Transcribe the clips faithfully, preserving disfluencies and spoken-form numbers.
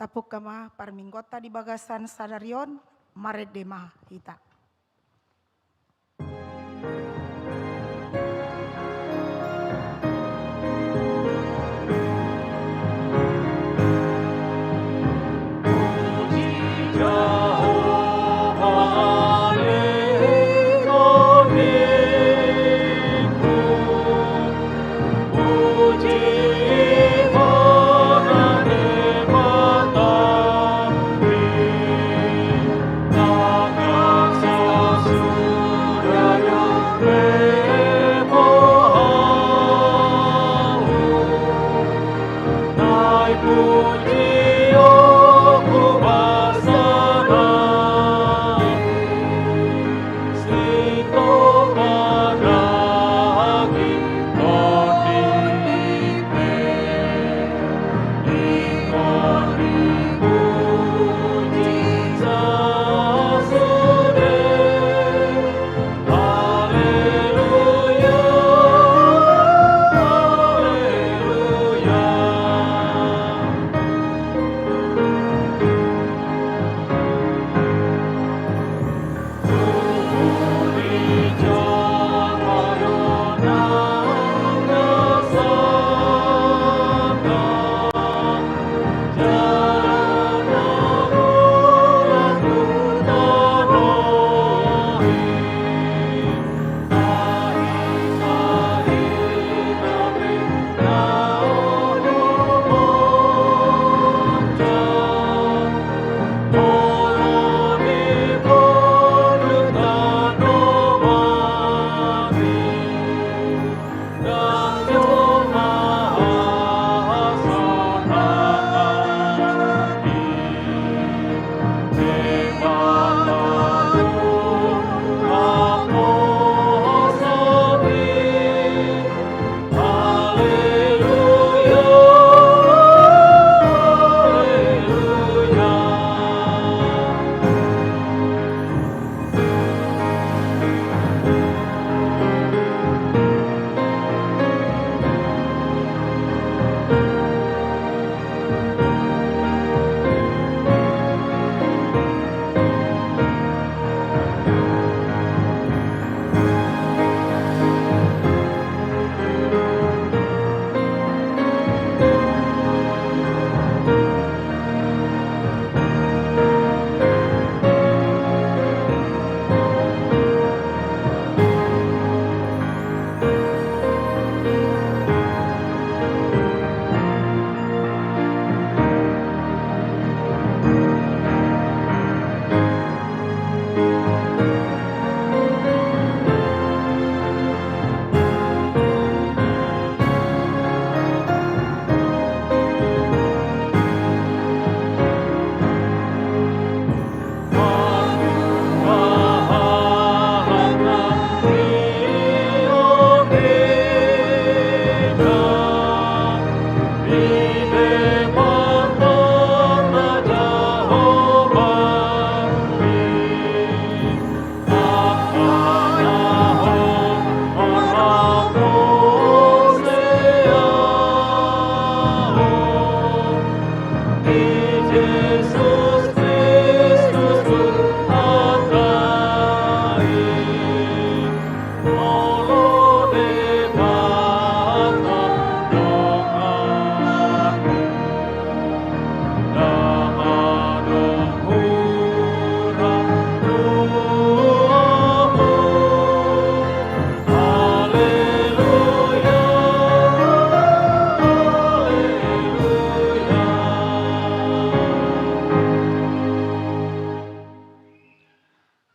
Tapungka ma parmingguonta di bagasan sadari on, marende ma hita.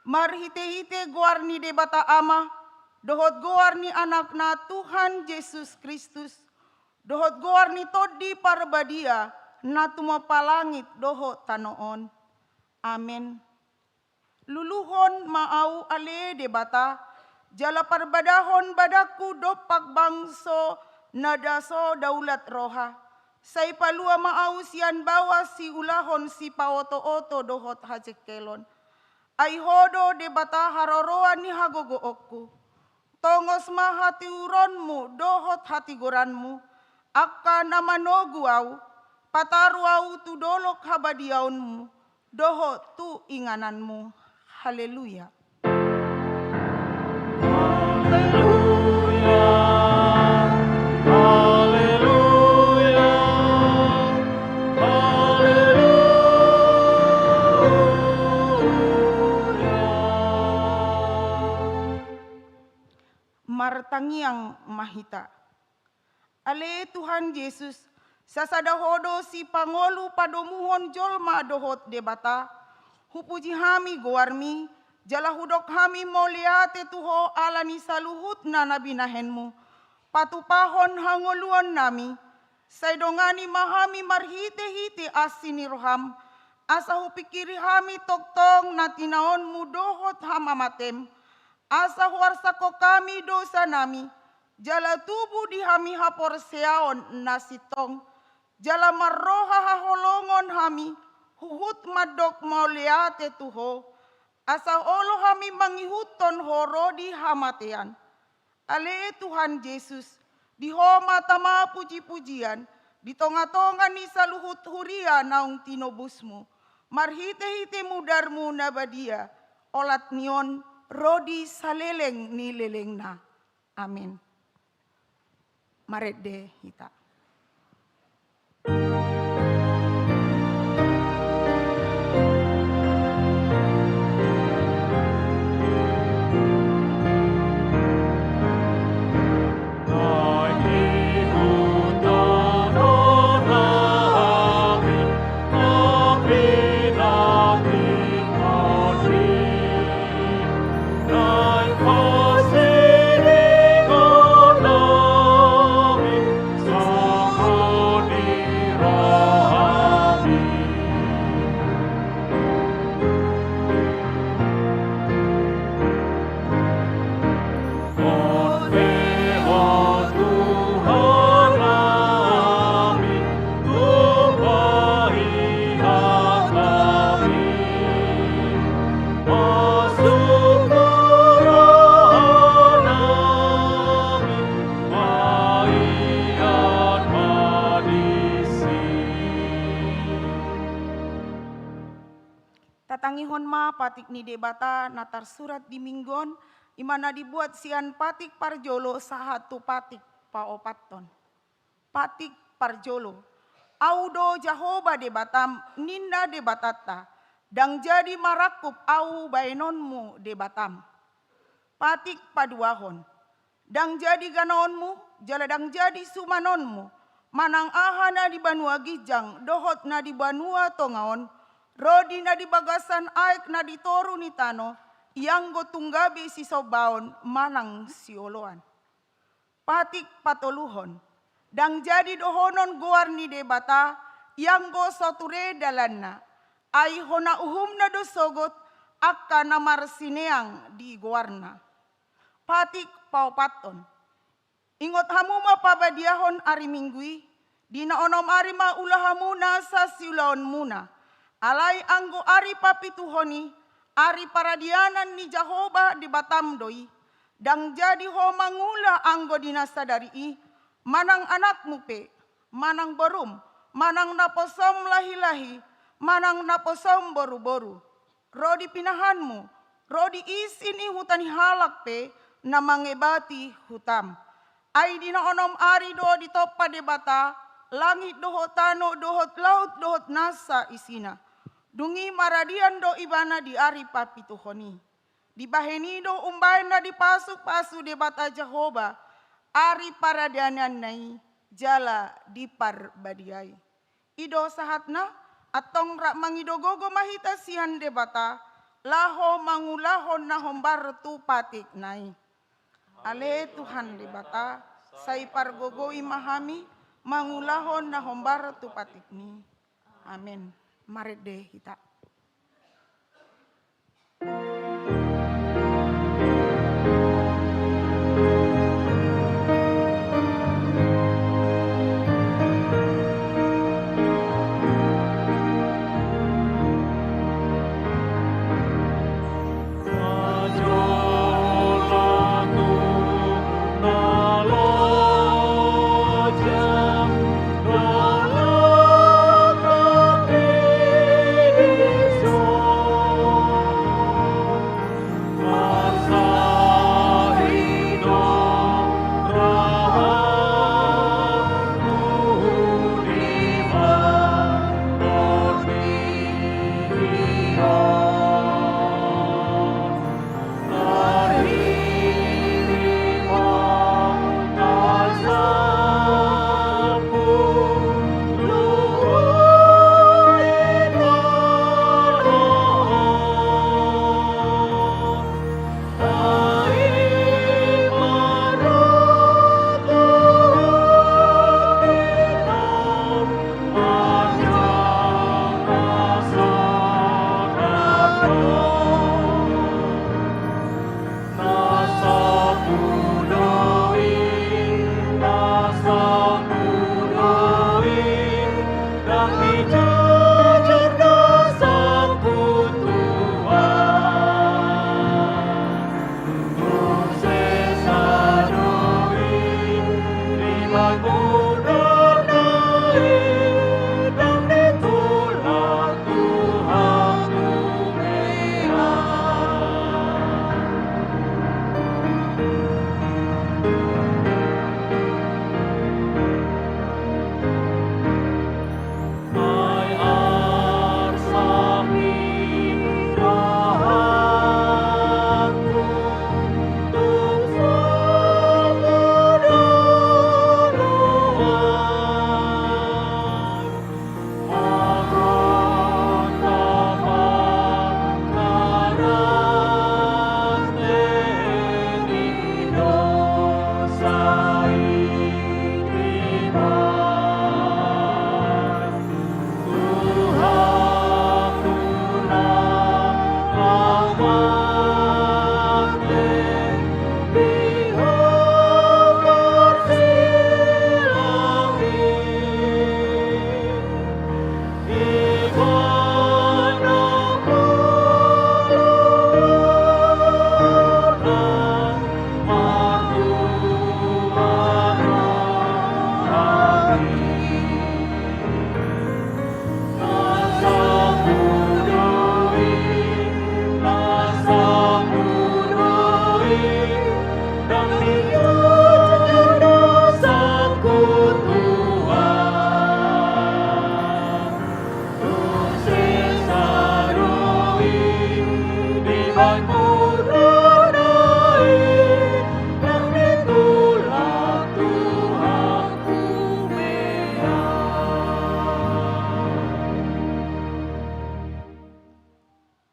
Marhitehite goar ni Debata Ama, dohot goar ni Anakna Tuhan Jesus Kristus, dohot goar ni Tondi Parbadia, na tumompa langit dohot tano on. Amen. Luluhon ma ahu ale Debata, jala parbadahon badanku dompak bangso na da so daulat roha. Sai palua ma ahu sian baoa siulahon sipaotooto dohot hajengkelon. Ai Ho do Debata haroroan ni hagogoonku. Tongos ma hatiuronmu dohot hatigoranmu, angka na manogu ahu, pataru ahu tu dolok habadiaonmu dohot tu ingananmu. Haleluya. Haleluya, haleluya, haleluya. Martangiang ma hita. Ale Tuhan Jesus, sasada Ho do sipangolu padomuhon jolma dohot Debata. Hupuji hami goarmi, jala hudok hami mauliate tu Ho ala ni saluhutna na binahenmu. Patupahon hangoluannami, sai dongani ma hami marhitehite asi ni roham, asa hupingkiri hami tongtong na tinaonmu dohot hamamatem, asa huarsakhon hami dosanami, jala tubu di hami haporseaon na sintong, jala marroha haholongon hami huhut mandok mauliate tu Ho, asa olo hami mangihuthon Ho ro di hamatean. Ale Tuhan Jesus, di Ho ma tama pujipujian di tongatonga ni saluhut huria naung tinobusmu, marhitehite mudarmu na badia, olat ni on ro di saleleng ni lelengna. Amen. Marende hita. Tatangihon ma patik ni Debata na tarsurat di Minggu on, i ma na dibuat sian patik parjolo sahat tu patik paopathon. Patik parjolo. Ahu do Jahowa Debatam, ninna Debatanta, ndang jadi marangkup Ahu baenonmu Debatam. Patik paduahon. Ndang jadi ganaonmu, jala ndang jadi sumanonmu, manang aha na di banua ginjang dohot na di banua tonga on, ro di na di bagasan aek na di toru ni tano, ianggo tung gabe sisombaon manang sioloan. Patik patoluhon. Ndang jadi dohonon goar ni Debata, ianggo so ture dalanna, ai hona uhumna do sogot angka na marsineang di goarna. Patik paopathon. Ingot hamu ma pabadiahon ari Minggu i, di na onom ari ma ula hamu nasa siulaonmuna. Alai anggo ari papituhon i, ari paradianan ni Jahowa Debatam do i. Ndang jadi ho mangula anggo di na sadari i, manang anakmu pe, manang borum, manang naposom lahilahi, manang naposom boruboru. Ro di pinahanmu, ro di isi ni huta ni halak pe na mangebati hutam. Ai di na onom ari do ditompa Debata langit dohot tano dohot laut dohot nasa isina. Dung i maradian do Ibana di ari papituhon i. Dibahen i do umbahen na dipasupasu Debata Jahowa ari paradiananna i jala diparbadiai. I do sahatna, antong rap mangido gogo ma hita sian Debata, laho mangulahon na hombar tu patikna i. Ale Tuhan Debata, sai pargogoi ma hami mangulahon na hombar tu patikmi. Amen. Marende hita.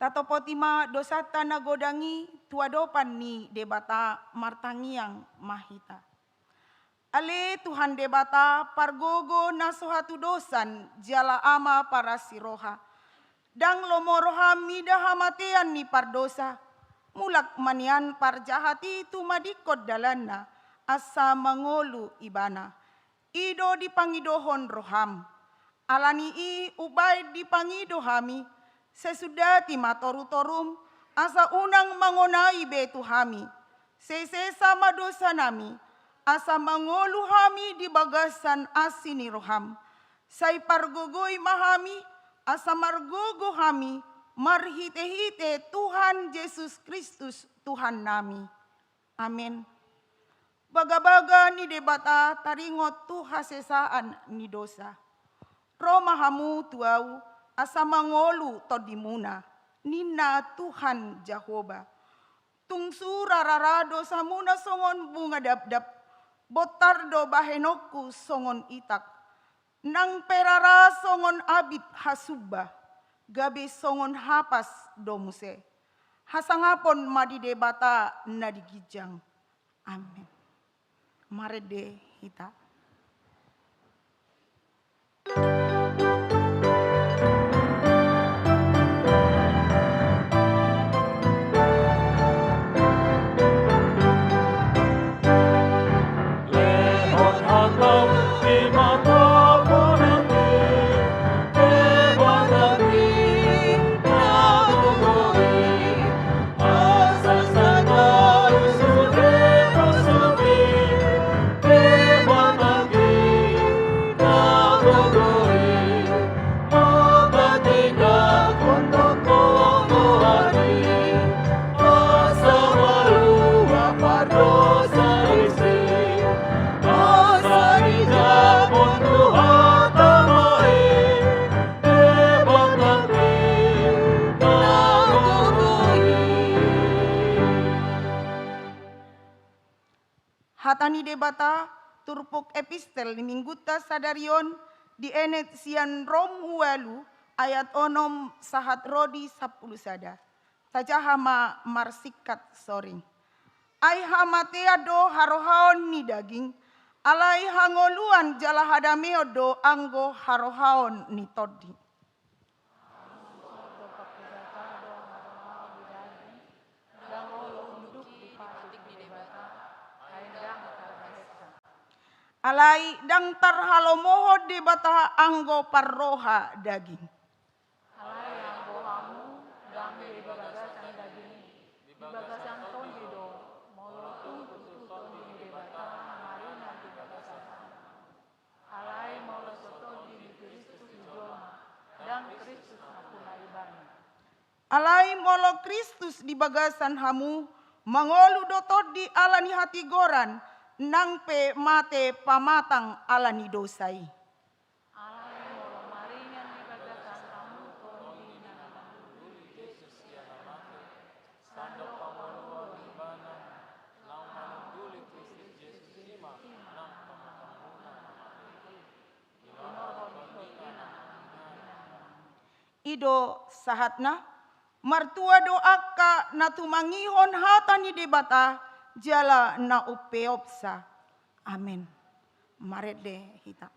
Tatopoti ma dosanta na godang i tu adopan ni Debata. Martangiang ma hita. Ale Tuhan Debata, pargogo na so hatudosan jala Ama parasi roha, ndang lomo roham mida hamatean ni pardosa, mulak ma nian parjahat i tumadingkon dalanna, asa mangolu ibana. I do dipangidohon roham. Ala ni i umbaen dipangido hami, sai sundati ma torutorum, asa unang mangonai be tu hami. Sai sesa ma dosanami, asa mangolu hami di bagasan asi ni roham. Sai pargogoi ma hami, asa margogo hami, marhitehite Tuhan Jesus Kristus Tuhannami. Amen. Bagabaga ni Debata taringot tu hasesaan ni dosa. Ro ma hamu tu Ahu, asa mangolu tondimuna, ninna Tuhan Jahowa. Tung sura rara dosamuna songon bunga dabdab, bontar do bahenonku songon itak. Nang pe rara songon abit hasumba, gabe songon hapas do muse. Hasangapon ma di Debata na di ginjang. Amen. Marende hita. Hata ni Debata, turpuk epistel ni Minggunta sadari on, dienet sian Rom ualu ayat onom sahat ro di sampulu sada. Tajaha ma marsingkat soring. Ai hamatean do harohaon ni daging, alai hangoluan jala hadameon do anggo harohaon ni Tondi. Alai ndang tarhalomohon Debata anggo parroha daging. Alai anggo hamu, ndang di bagasan daging i, di bagasan Tondi do, molo tung tutu Tondi ni Debata na maringan di bagasan hamu. Alai molo Kristus di bagasan hamu, mangolu do Tondi ala ni hatigoran, nang pe mate pamatang ala ni dosa i. Alai molo maringan di bagasan hamu Tondi na mangulahon Jesus ia na mate, sandok pangoluhon Ibana, naung manunduli Kristus Jesus i ma nang pamatangmuna na mate i. Di nono ni Tondi na mangulahon. I do sahatna. Martua do angka na tumangihon hata ni Debata jala na umpeopsa. Amen. Marende hita.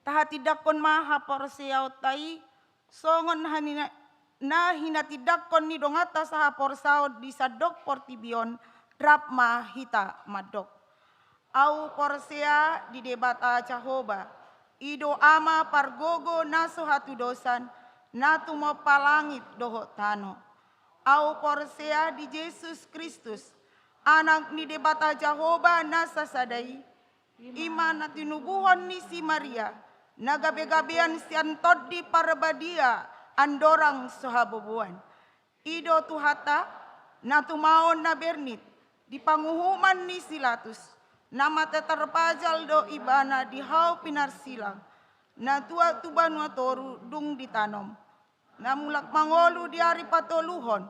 Tahatindangkon ma haporseaonta i, songon hanina-, na hinatindangkon ni donganta sahaporsaon di sandok portibi on, rap ma hita mandok. Ahu porsea di Debata Jahowa, i do Ama pargogo na so hatudosan, na tumompa langit dohot tano. Ahu porsea di Jesus Kristus, Anak ni Debata Jahowa na sasada i, i ma na tinubuhon ni si Maria, na gabegabean sian Tondi Parbadia andorang so haboboan. I do Tuhanta, na tumaon na bernit, di panguhuman ni si Pilatus, na mate tarpajal do Ibana di hau pinarsilang, na tuat tu banua toru dung ditanom, na mulak mangolu di ari patoluhon,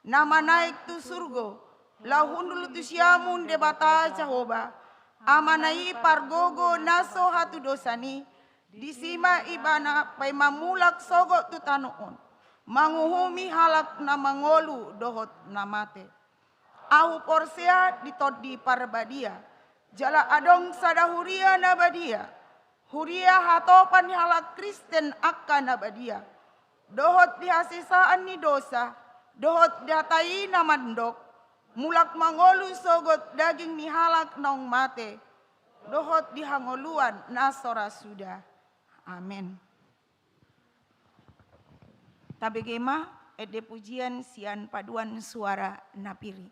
na manaek tu surgo, laho hundul tu siamun Debata Jahowa, Amana i pargogo na so hatudosan i, disi ma Ibana paima mulak sogot tu tano on, manguhumi halak na mangolu dohot na mate. Ahu porsea di Tondi Parbadia, jala adong sada huria na badia, huria hatopan ni halak Kristen angka na badia, dohot di hasesaan ni dosa, dohot di hata i na mandok, mulak mangolu sogot daging ni halak naung mate, dohot di hangoluan na so ra suda. Amen. Tabege ma ende pujian sian paduan suara na pir i.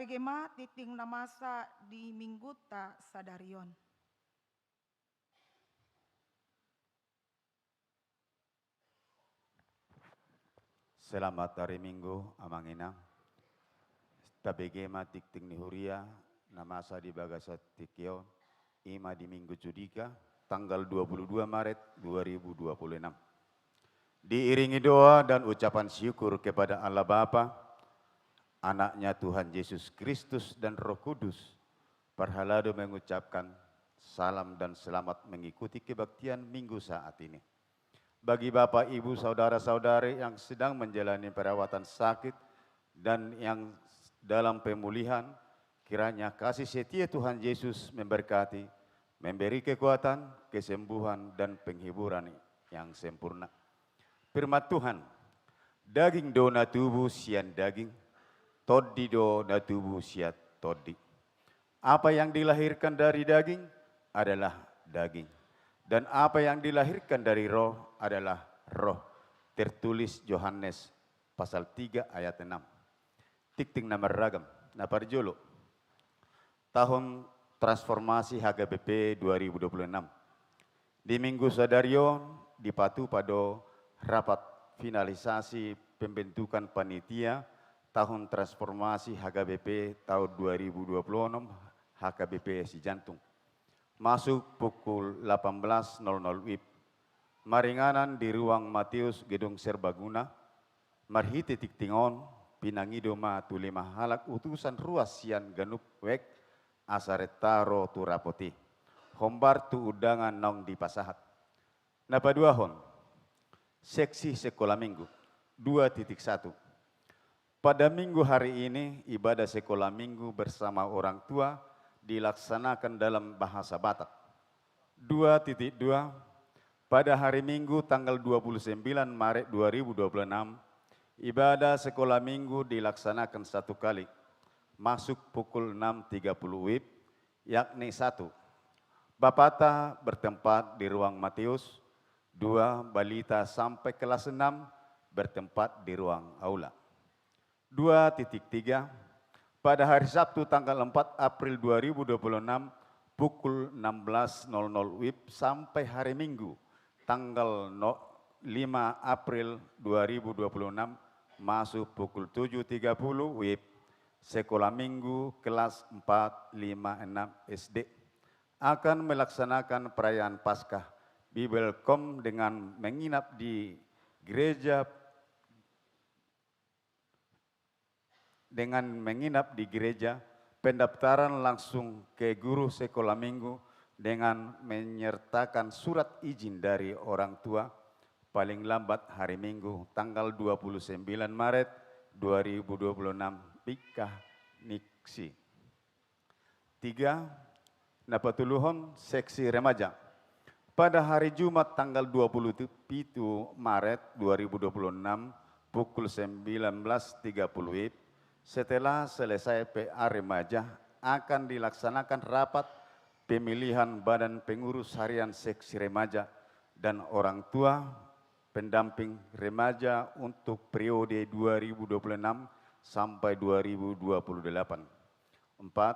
Tabege ma tingting na masa di Mingguta sadari on. Selamat hari Minggu, Amang Inang. Tabege ma tingting ni huria na masa di bagasan tingki on, i ma di Minggu Judika, tanggal dua puluh dua Maret dua ribu dua puluh enam. Diiringi doa dan ucapan syukur kepada Allah Bapa, Anaknya Tuhan Yesus Kristus, dan Roh Kudus, parhalado mengucapkan salam dan selamat mengikuti kebaktian Minggu saat ini. Bagi Bapak, Ibu, saudara-saudari yang sedang menjalani perawatan sakit dan yang dalam pemulihan, kiranya kasih setia Tuhan Yesus memberkati, memberi kekuatan, kesembuhan, dan penghiburan yang sempurna. Firman Tuhan, daging do na tubu sian daging, tondi do na tubu sian tondi. Apa yang dilahirkan dari daging adalah daging, dan apa yang dilahirkan dari roh adalah roh. Tertulis Yohanes pasal tiga ayat enam. Tingting na marragam, na parjolo. Tahun Transformasi H K B P dua ribu dua puluh enam. Di Minggu sadari on dipatupa do rapat finalisasi pembentukan panitia Tahun Transformasi H K B P tahun dua ribu dua puluh enam H K B P Sijantung. Masuk pukul delapan belas nol nol W I B. Maringanan di Ruang Mateus Gedung Serbaguna. Marhite tingting on, pinangido ma tu lima halak utusan ruas sian ganup wijk asa renta ro tu rapot i. Hombar tu undangan naung dipasahat. Na paduahon, seksi sekolah minggu, dua titik satu. Pada minggu hari ini, ibadah sekolah minggu bersama orang tua dilaksanakan dalam bahasa Batak. Dua titik dua, pada hari Minggu tanggal dua puluh sembilan Maret dua ribu dua puluh enam, ibadah sekolah minggu dilaksanakan satu kali, masuk pukul enam tiga puluh W I B, yakni satu, Bapata bertempat di Ruang Mateus, dua, Balita sampai kelas enam bertempat di ruang aula. Dua titik tiga, pada hari Sabtu tanggal empat April dua ribu dua puluh enam pukul enam belas nol nol W I B sampai hari Minggu tanggal no-, lima April dua ribu dua puluh enam masuk pukul tujuh tiga puluh W I B, sekolah minggu kelas empat, lima, enam S D akan melaksanakan perayaan Paskah Bibelkom dengan menginap di gereja, dengan menginap di gereja, pendaftaran langsung ke guru sekolah minggu dengan menyertakan surat izin dari orang tua, paling lambat hari Minggu, tanggal dua puluh sembilan Maret dua ribu dua puluh enam, Bikah Niksi. Tiga, na patoluhon, seksi remaja. Pada hari Jumat tanggal dua puluh pitu Maret dua ribu dua puluh enam pukul sembilan belas tiga puluh W I B, setelah selesai P A remaja, akan dilaksanakan rapat pemilihan Badan Pengurus Harian Seksi Remaja dan Orang Tua Pendamping Remaja untuk periode dua ribu dua puluh enam sampai dua ribu dua puluh delapan. Empat,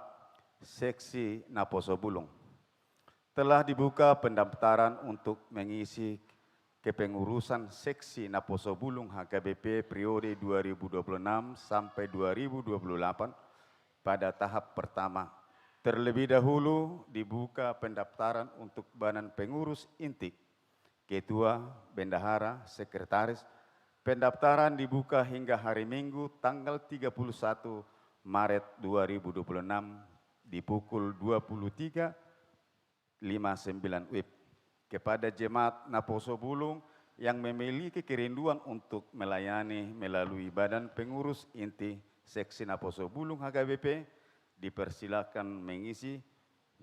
seksi naposo bulung. Telah dibuka pendaftaran untuk mengisi kepengurusan seksi naposo bulung H K B P periode dua ribu dua puluh enam sampai dua ribu dua puluh delapan pada tahap pertama. Terlebih dahulu dibuka pendaftaran untuk badan pengurus inti, ketua, bendahara, sekretaris. Pendaftaran dibuka hingga hari Minggu tanggal tiga puluh satu Maret dua ribu dua puluh enam di pukul dua puluh tiga lima sembilan W I B. Kepada jemaat naposo bulung yang memiliki kerinduan untuk melayani melalui badan pengurus inti seksi naposo bulung H K B P, dipersilakan mengisi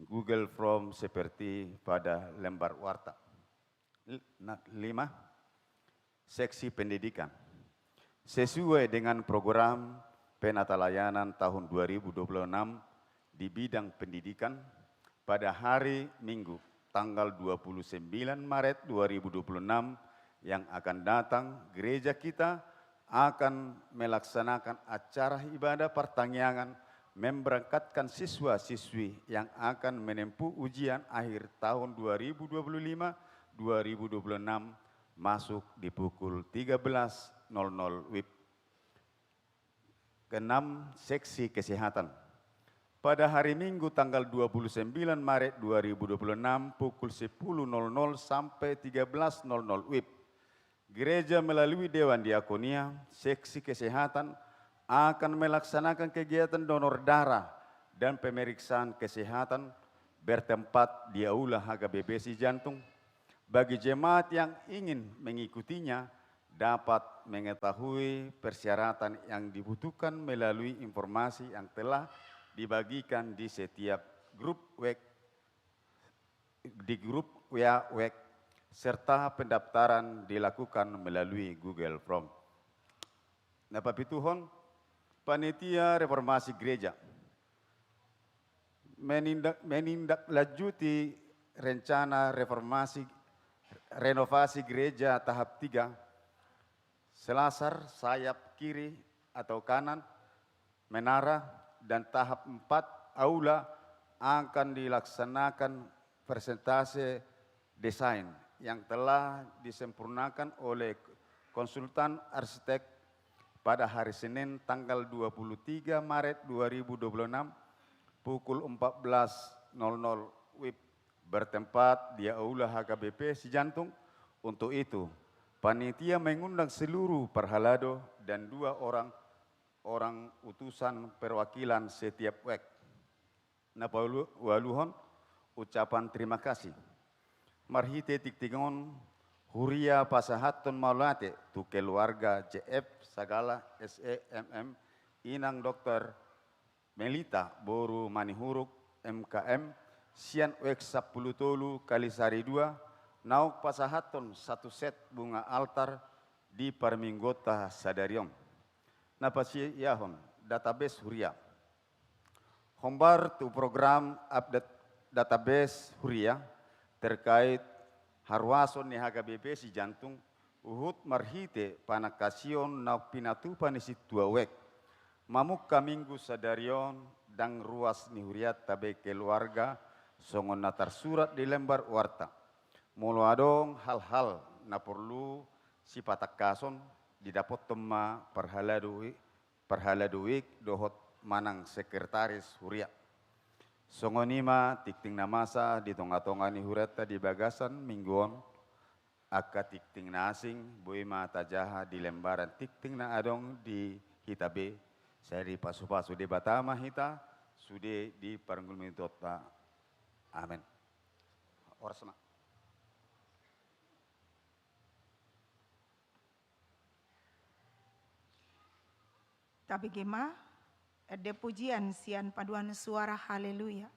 Google Form seperti pada lembar warta. L-, na-, lima, seksi pendidikan. Sesuai dengan program penatalayanan tahun dua ribu dua puluh enam di bidang pendidikan, pada hari Minggu, tanggal dua puluh sembilan Maret dua ribu dua puluh enam yang akan datang, gereja kita akan melaksanakan acara ibadah partangiangan memberangkatkan siswa-siswi yang akan menempuh ujian akhir tahun dua ribu dua puluh lima dua ribu dua puluh enam masuk di pukul tiga belas nol nol wib. Keenam, seksi kesehatan. Pada hari Minggu tanggal dua puluh sembilan Maret dua ribu dua puluh enam pukul sepuluh nol nol sampai tiga belas nol nol wib, gereja melalui Dewan Diakonia, seksi kesehatan, akan melaksanakan kegiatan donor darah dan pemeriksaan kesehatan bertempat di Aula H K B P Sijantung. Bagi jemaat yang ingin mengikutinya, dapat mengetahui persyaratan yang dibutuhkan melalui informasi yang telah dibagikan di setiap grup web, di grup W A web, serta pendaftaran dilakukan melalui Google Form. Na papituhon, Panitia Reformasi Gereja menindak-, menindaklanjuti rencana reformasi, renovasi gereja tahap tiga, selasar sayap kiri atau kanan, menara, dan tahap empat, aula, akan dilaksanakan persentase desain yang telah disempurnakan oleh konsultan arsitek pada hari Senin tanggal dua puluh tiga Maret dua ribu dua puluh enam pukul empat belas nol nol wib, bertempat di Aula H K B P Sijantung. Untuk itu, panitia mengundang seluruh parhalado dan dua orang, orang utusan perwakilan setiap wek. Na paualuhon, ucapan terima kasih. Marhite tingting on, huria pasahathon mauliate tu keluarga J F Sagala, S E, M M, inang dokter Melita, boru Manihuruk, M K M, sian wek sampulu tolu Kalisari dua, naung pasahathon satu set bunga altar di parmingguonta sadari on. Na pasiahon, database huria. Hombar tu program update database huria terkait haruason ni H K B P Sijantung, huhut marhite panangkasion naung pinatupa ni sintua wek. Mamungka minggu sadari on ndang ruas ni hurianta be keluarga songon na tarsurat di lembar warta. Molo adong hal-hal na porlu sipatangkason, didapothon ma parhalado i, parhalado wek dohot manang sekretaris huria. Songon i ma tingting na masa di tonga-tonga ni hurianta di bagasan minggu on. Angka tingting na asing boi ma tajaha di lembaran tingting na adong di hita be. Sai dipasu-pasu Debata ma hita sude di parngoluonta. Amen. Horas ma. Tabege ma ende pujian sian paduan suara haleluya.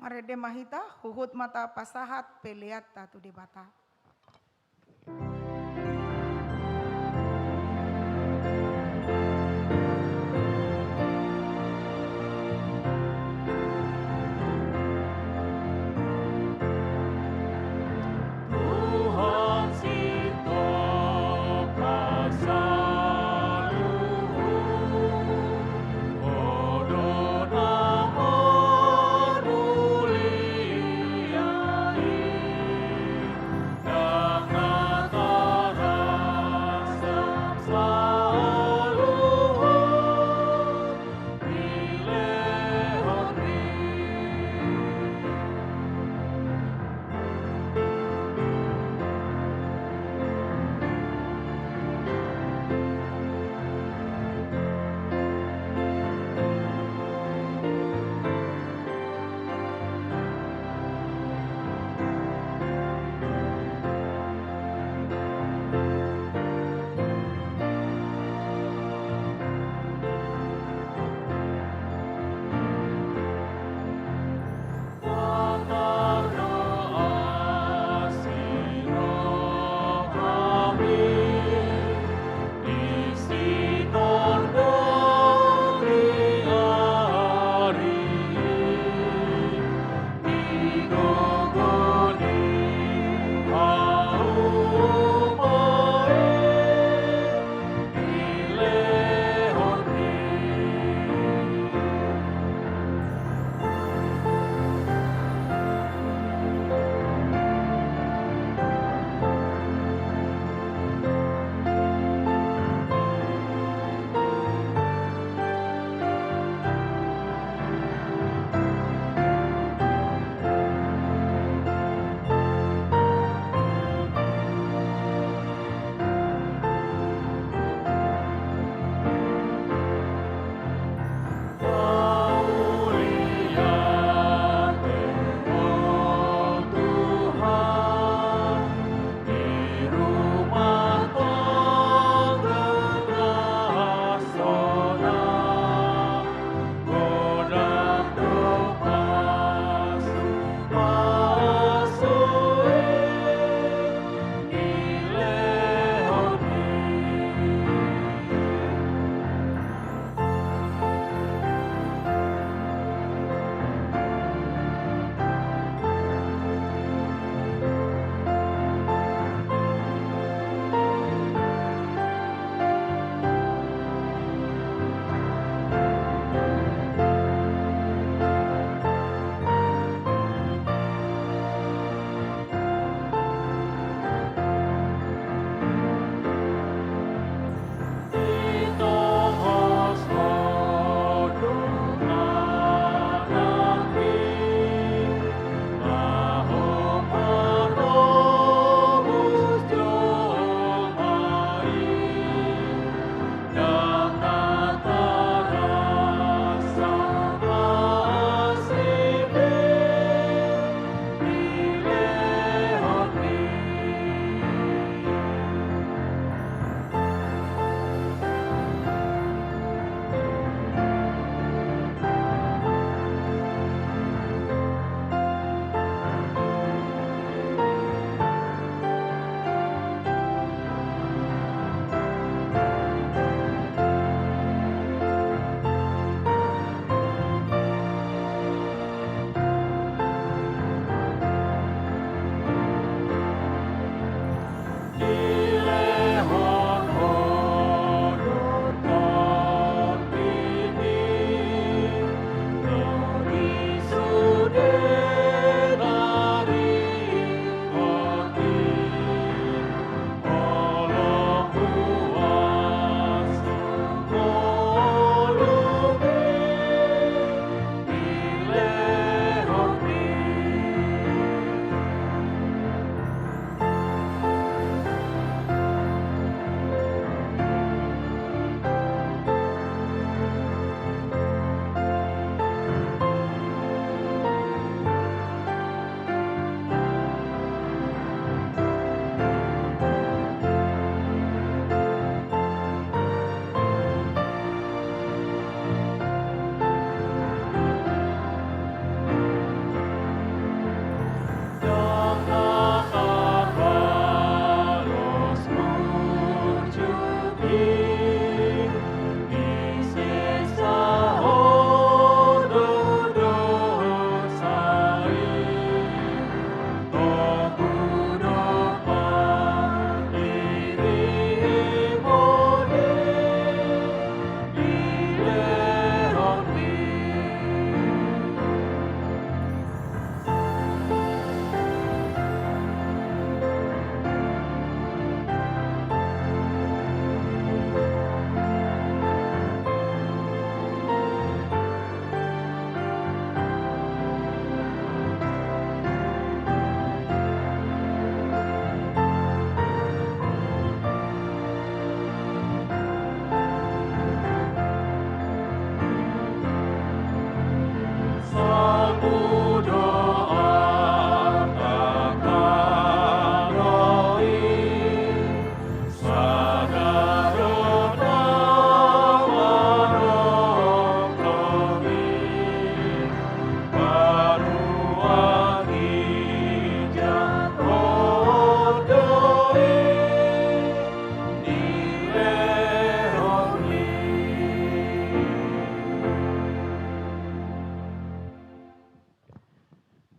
Marende ma hita, huhut ma tapasahat peleanta tu Debata. Tuhan sitongka saluhut, Ho do na manulia i.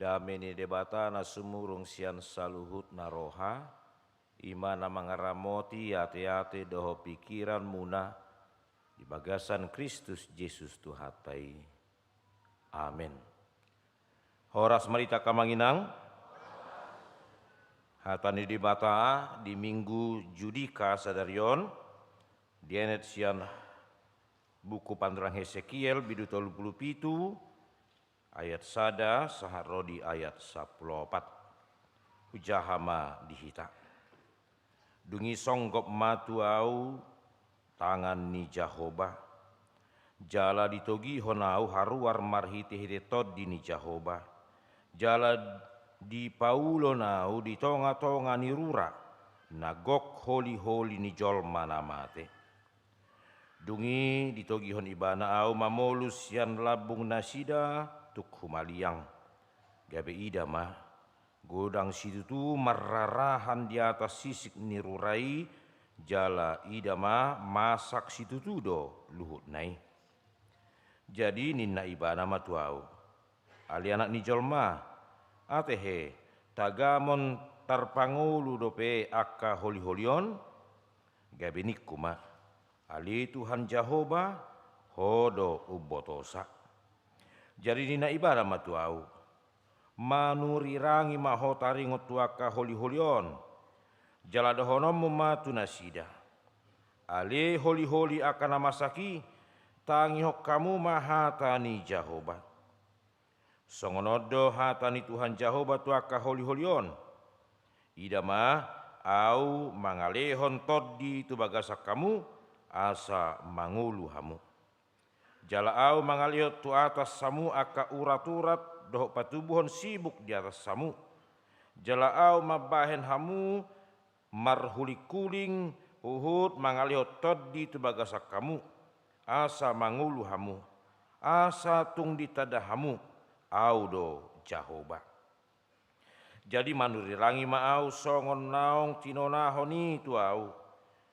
Dame ni Debata na sumurung sian saluhut na roha, i ma na mangaramoti ateate dohot pingkiranmuna di bagasan Kristus Jesus Tuhanta i. Amen. Horas ma di hita angka amang inang. Hata ni Debata di Minggu Judika sadari on dienet sian buku panduran Hesekiel bindu tolu pulu pitu, ayat sada sahat ro di ayat sampulu opat. Hujaha ma di hita. Dung i songgop ma tu ahu tangan ni Jahowa, jala ditogihon ahu haruar marhitehite Tondi ni Jahowa, jala dipaulon ahu di tongatonga ni rura na gok holiholi ni jolma na mate. Dung i ditogihon ibana ahu mamolus sian lambung nasida tung humaliang. Gabe ida ma, godang situtu marrarahan di atas sisik ni rura i, jala ida ma, masak situtu do luhutna i. Jadi ninna ibana ma tu ahu: Ale anak ni jolma, atehe tagamon tarpangolu dope angka holiholi on? Gabe ningku ma: Ale Tuhan Jahowa, Ho do umbotosa. Jadi ninna ibana ma tu ahu: Manurirangi ma ho taringot tu angka holiholi on, jala dohononmu ma tu nasida: Ale holiholi angka na masak i, tangihon hamu ma hata ni Jahowa. Songon on do hata ni Tuhan Jahowa tu angka holiholi on: Ida ma, ahu mangalehon tondi tu bagasan hamu, asa mangolu hamu. Jala ahu mangalehon tu atas hamu angka uraturat dohot patubuhon sibuk di atas hamu. Jala ahu mambahen hamu marhulingkuling huhut mangalehon tondi tu bagasan hamu, asa mangolu hamu, asa tung ditanda hamu, ahu do Jahowa. Jadi manurirangi ma ahu songon naung tinonahon i tu ahu.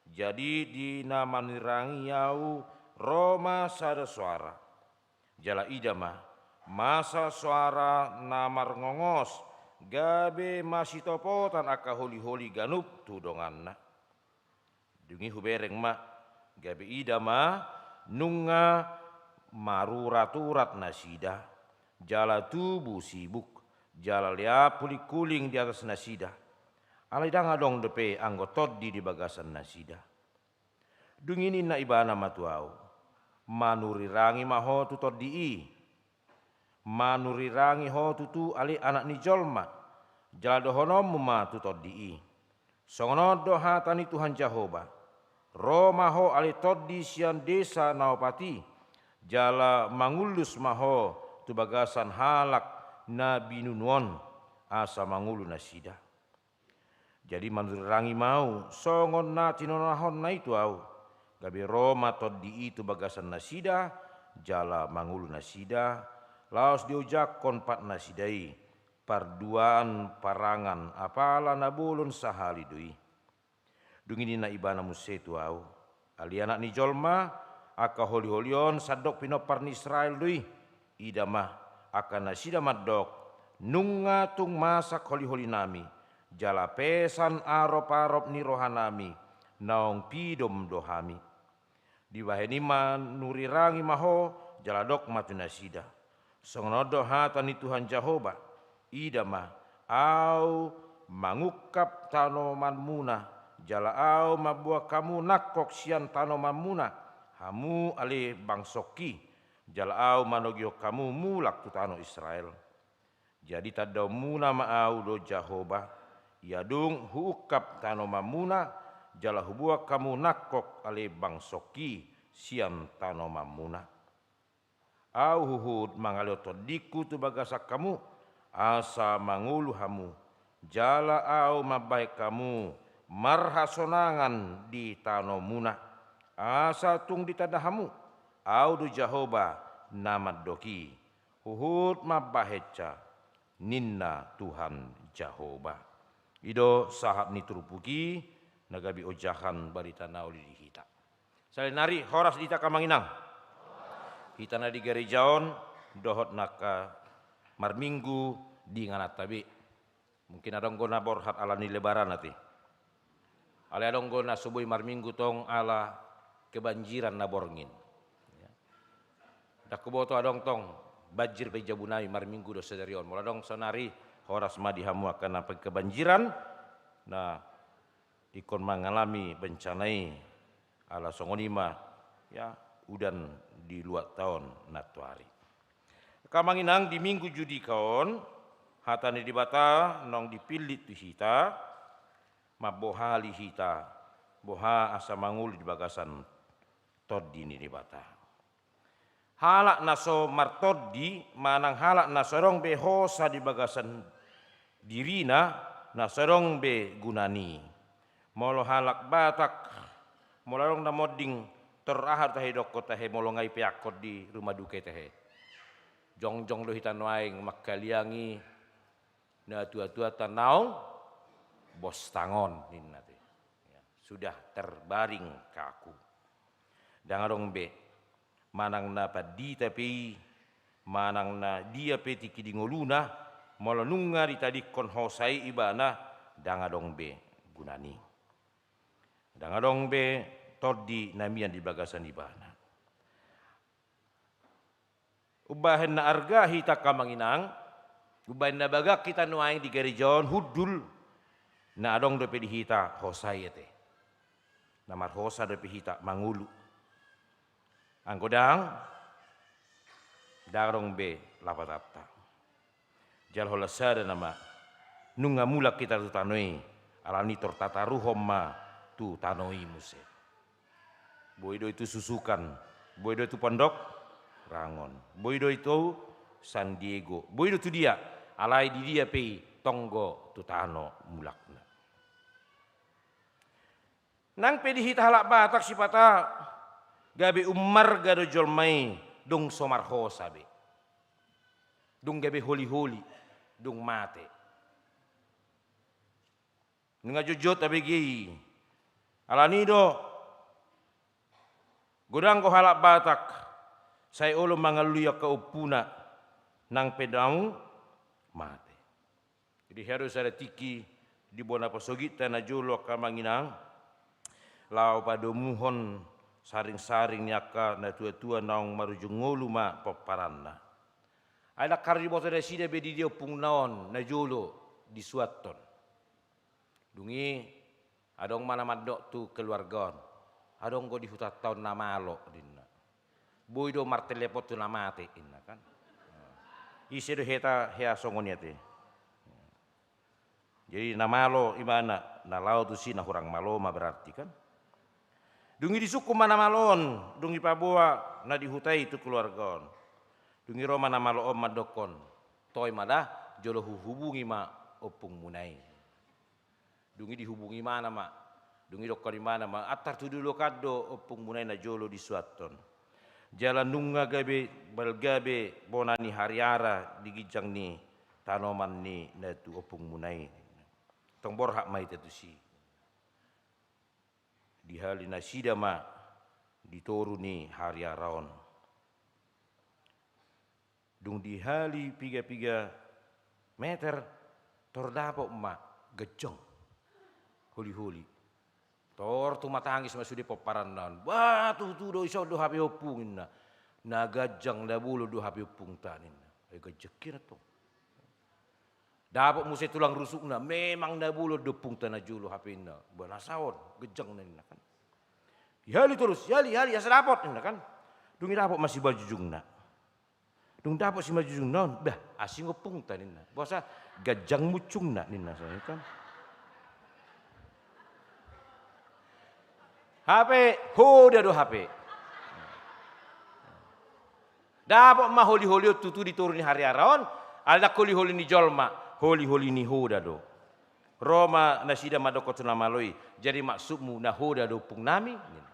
Jadi di na manurirangi ahu ro ma sada soara. Jala ida ma, masa soara na marngongos, gabe masitopotan angka holiholi ganup tu donganna. Dung i hubereng ma, gabe ida ma, nunga maruraturat nasida, jala tubu sibuk, jala leap hulingkuling di atas nasida. Alai ndang adong dope anggo tondi di bagasan nasida. Dung i ninna ibana ma tu ahu: Manurirangi ma ho tu tondi i. Manurirangi ho tutu, ale anak ni jolma, jala dohononmu ma tu tondi i: Songon on do hata ni Tuhan Jahowa: Ro ma ho, ale tondi, sian desa na opat i, jala mangullus ma ho tu bagasan halak na binunu on, asa mangolu nasida. Jadi manurirangi ma ahu songon na tinonahonna i tu ahu, gabe ro ma tondi i tu bagasan nasida, jala mangolu nasida, laos diojakhon patnasida i parduaan parangan, apala na bolon sahali do i. Dung i ninna ibana muse tu ahu: Ale anak ni jolma, angka holiholi on sandok pinompar ni Israel do i. Ida ma, angka nasida mandok: Nunga tung masak holiholinami, jala pesan aroparop ni rohanami, naung pidom do hami. Dibahen i manurirangi ma ho, jala dok ma tu nasida: Songon on do hata ni Tuhan Jahowa: Ida ma, ahu mangungkap tanomanmuna, jala ahu mamboan hamu nangkok sian tanomanmuna, hamu ale bangsongki, jala ahu manogihon hamu mulak tu tano Israel. Jadi tandaonmuna ma ahu do Jahowa, ia dung huungkap tanomanmuna, jala huboan hamu nangkok ale bangsongki sian tanomanmuna. Ahu huhut mangalehon tondingku tu bagasan hamu, asa mangolu hamu, jala ahu mambahen hamu marhasonangan di tanomuna, asa tung ditanda hamu, ahu do Jahowa na mandok i, huhut mambahensa, ninna Tuhan Jahowa. I do sahat ni turpuk i na gabe ojahan barita na uli di hita. Sahali nari horas di hita angka amang inang. Hita na di gareja on dohot na angka marminggu di ingananta be. Mungkin adong do na borhat ala ni Lebaran ate. Alai adong do na so boi marminggu tong ala kebanjiran na borngin. Ya. Ndang huboto adong tong banjir pe di jabu nami marminggu do sadari on. Molo adong saonari, horas ma di hamu angka na kebanjiran, na ingkon mangalami bencana i, ala songon i ma, ya, udan di luatta on nantoari. Angka amang inang, di Minggu Judika on, hata ni Debata naung dipillit tu hita, mambohali hita, boha asa mangolu di bagasan Tondi ni Debata. Halak na so martondi, manang halak na so adong be hosa di bagasan dirina, na so adong be gunana i. Molo halak Batak, molo adong na monding, tor aha do tahe didokkon tahe, molo nga ipeakkon di rumah duka i tahe? Jongjong do hita nuaeng manghaliangi natuatuanta naung bostang on, ninna te. Ya, sudah terbaring kaku. Ndang adong be manang na pandita pe i, manang na dia pe tingki di ngoluna, molo nunga ditadingkon hosa i ibana, ndang adong be gunana i. Ndang adong be tondi na mian di bagasan ibana. Umbahen na arga hita angka amang inang, umbahen na bagak hita nuaeng di gareja on hundul, na adong dope di hita hosa i ate. Na marhosa dope hita mangolu. Anggo ndang, ndang adong be lapatanta. Jala holan sada nama, nunga mulak hita tu tano i, alani tor tataruhon ma tu tano i muse. Boi do i tu Susukan, boi do i tu Pondok Rangon, boi do i tu San Diego, boi do tu dia, alai di dia pe i tonggo tu tano mulakna. Nang pe di hita halak Batak sipata, gabe ummarga do jolma i, dung so marhosa be. Dung gabe holiholi, dung mate. Nunga jotjot abege i. Alani do, godang do halak Batak sai olo mangalului angka ompuna, nang pe naung mate. Jadi hea do sada tingki di bona pasogitta na jolo angka amang inang, laho padomuhon saringsaring ni angka natuatua naung marujung ngolu ma pomparanna. Ai ndang haru diboto nasida be di dia ompungna on na jolo disuanhon. Dung i adong ma na mandok tu keluarga on, adong do di hutanta on na malo, ninna. Boi do martelepon tu na mate, ninna kan. Ise do hea, hea songon i ate. Jadi na malo ibana, na laho tusi na hurang malo ma berarti kan. Dung i disungkun ma na malo on, dung dipaboa na di huta i tu keluarga on. Dung i ro ma na malo on mandokkon, toe ma da, jolo huhubungi ma ompungmuna i. Dung i dihubungi ibana ma. Dung i didokkon ibana ma, antar tu dolok an do ompungmuna i na jolo disuanhon. Jala nunga gabe, balga be bona ni hariara di ginjang ni tanoman ni na tu ompungmuna i. Tong borhat ma hita tusi. Dihali nasida ma di toru ni hariara on. Dung dihali pigapiga meter, tor dapot ma ganjang. Holiholi. Tor tumatangis ma sude pomparanna on. Bah, tutu do, ison do hape ompung, ninna. Na ganjang na bolon do hape ompungta, ninna. Ai ganjang hian tong. Dapot muse tulang rusukna, memang na bolon do ompungta na jolo hape, ninna. Bah, nasa on, ganjang, ninna kan. Ihali torus, ihali, ihali, asa dapot, ninna kan. Dung i dapot ma simanjujungna. Dung dapot simanjujungna on, bah, asing ompungta, ninna. Boasa ganjang muncungna, ninna, songon i kan. Hape, hoda do hape. Dapot ma holiholi on tutu di toru ni hariara on, ala ndang holiholi ni jolma, holiholi ni hoda do. Ro ma nasida mandokkon tu na malo i, jadi maksudmu na hoda do ompung nami? Ninna.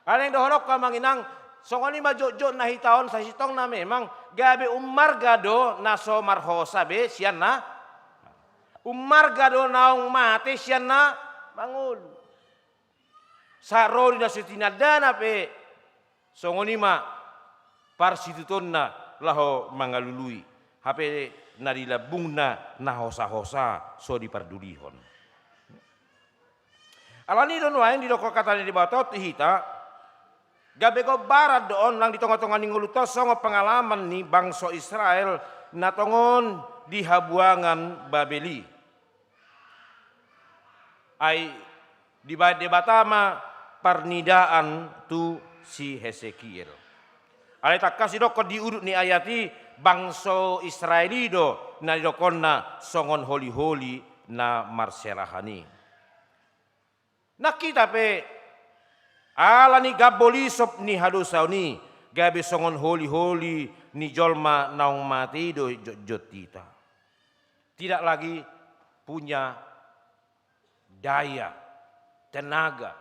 Alai naeng dohononku amang inang, songon i ma jotjot na hita on, sasintongna memang gabe ummarga do na so marhosa be sian na, ummarga do naung mate sian na mangolu. Sahat ro di na so tinandana pe, songon i ma parsitutuonna laho mangalului. Hape na di lambungna na hosa-hosa so dipardulihon. Alani do nuaeng didok hata ni Debata tu hita, gabe gombaran do on nang di tonga-tonga ni ngolunta songon pengalaman ni bangso Israel na tongon di habuangan Babel i. Ai dibaen Debata ma parnidaan tu si Hesekiel. Alai tangkas didokkon di udut ni ayat i, bangso Israel i do na didokkonna songon holi-holi na marserahan i. Nang hita pe, ala ni gambol isop ni hadosaon i, gabe songon holi-holi ni jolma naung mate i do jotjot hita. Tidak lagi punya daya, tenaga.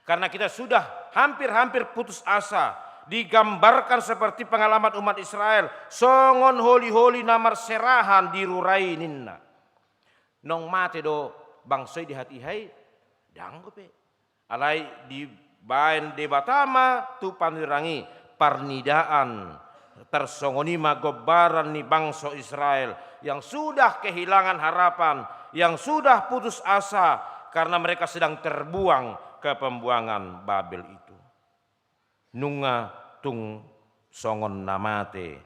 Karena kita sudah hampir-hampir putus asa, digambarkan seperti pengalaman umat Israel, songon holi-holi na marserahan di rura i ninna. Naung mate do bangso i di hatiha i, ndang dope. Alai dibaen Debata ma tu panurirang i parnidaan, tarsongon i ma gombaran ni bangso Israel yang sudah kehilangan harapan, yang sudah putus asa karena mereka sedang terbuang ke pembuangan Babel itu. Nunga tung songon na mate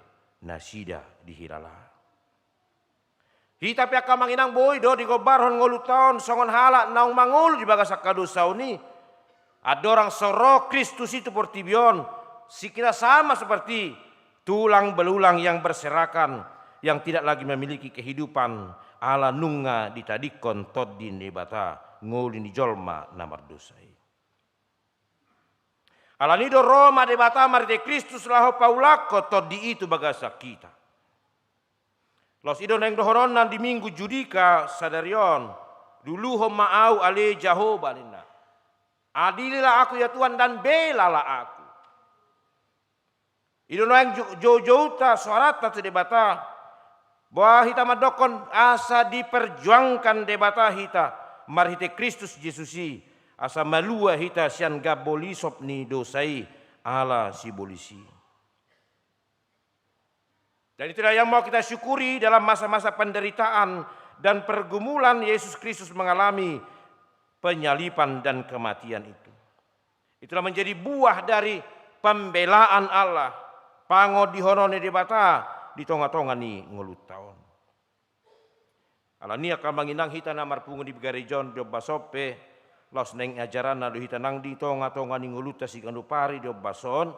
nasida dihilala. Hita pe angka amang inang boi do digombarhon ngolunta on songon halak naung mangolu di bagasan hadosaon i. Andorang so ro Kristus i tu portibi on, si kita sama seperti tulang belulang yang berserakan, yang tidak lagi memiliki kehidupan, ala nunga ditadingkon Tondi ni Debata ngolu ni jolma na mardosa i. Alani do ro ma Debata marhite Kristus laho paulakhon Tondi i tu bagasan hita. Laos i do naeng dohononna di Minggu Judika sadari on, duluhon ma Au ale Jahowa ninna. Adililah aku ya Tuhan dan belalah aku. I do naeng jou-, jou-, joujouta soaranta tu Debata. Boha hita mandokkon asa diperjuangkan Debata hita marhite Kristus Jesus i, asa malua hita sian gambol isop ni dosa i ala sibolis i. Dan itulah yang mau kita syukuri dalam masa-masa penderitaan dan pergumulan Yesus Kristus mengalami penyaliban dan kematian itu. Itulah menjadi buah dari pembelaan Allah, pangondihonon ni Debata di tonga-tonga ni ngolunta on. Alani angka amang inang hita na marpungu di gareja on di ombas on pe, laos naeng ajaranna do hita nang di tonga-tonga ni ngolunta siganup ari di ombas on,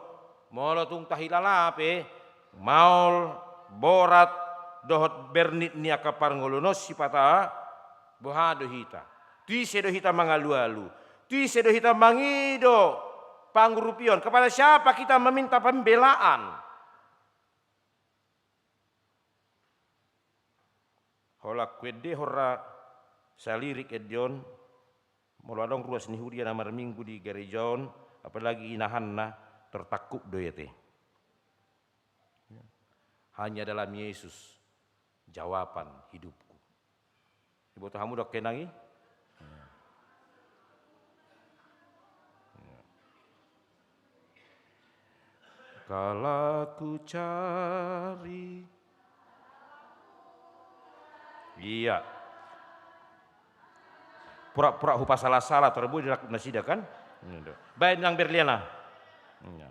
molo tung tahilala pe, maol, borat, dohot bernit ni angka parngoluon on sipata, boha do hita. Tu ise do hita mangalualu. Tu ise do hita mangido pangurupion. Kepada siapa kita meminta pembelaan? Holan huendehon ra salirik ende on, molo adong ruas ni huria na marminggu di gareja on, apalagi inahanna, tertangkup do ia te. Hanya dalam Yesus jawaban hidupku. Diboto hamu do angka inang i? Kalau ku cari. Iya. Pura-pura hupasala-sala, tor boi dilakuk nasida kan? Baen nang Berliana. Iya.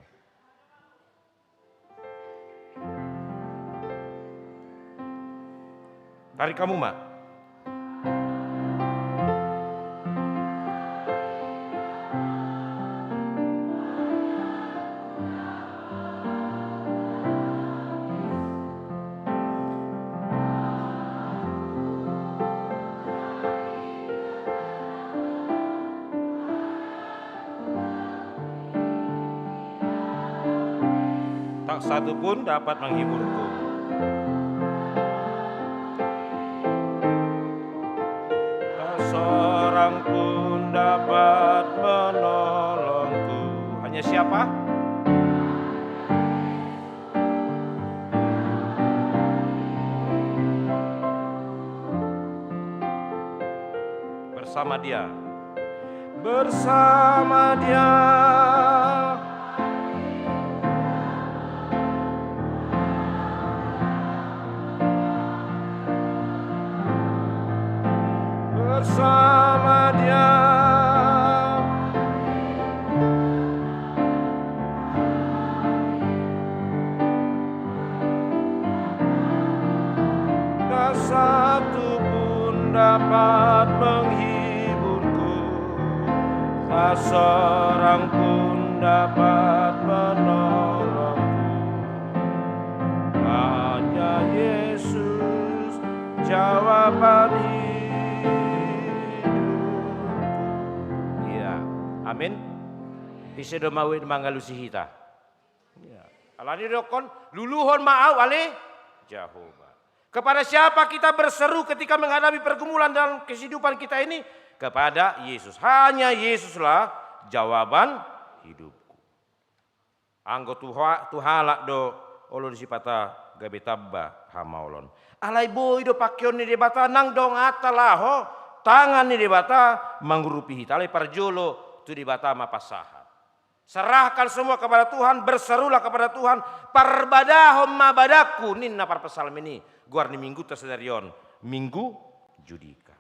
Tarik hamu ma. Tak satu pun dapat menghiburku. Tak seorang pun dapat menolongku. Hanya siapa? Bersama Dia. Bersama Dia. Sama dia. Tak satu pun dapat menghiburku, tak seorang pun dapat menolongku. Hanya Yesus jawaban hidupku. Ya, amin. Ise do ma uet mangalusi hita? Ya. Alani didokkon, luluhon ma au ale Jahowa. Kepada siapa kita berseru ketika menghadapi pergumulan dalam kehidupan kita ini? Kepada Yesus. Hanya Yesuslah jawaban hidupku. Anggo tu ha-, tu halak do olo do sipata gabe tamba hamaolon. Alai boi do pangkeon ni Debata nang donganta laho tangan ni Debata mangurupi hita. Alai parjolo tu Debata ma pansahat. Serahkan semua kepada Tuhan, berserulah kepada Tuhan, parbadahon ma badangku, ninna parpsalmen i, goar ni minggunta sadari on, Minggu Judika.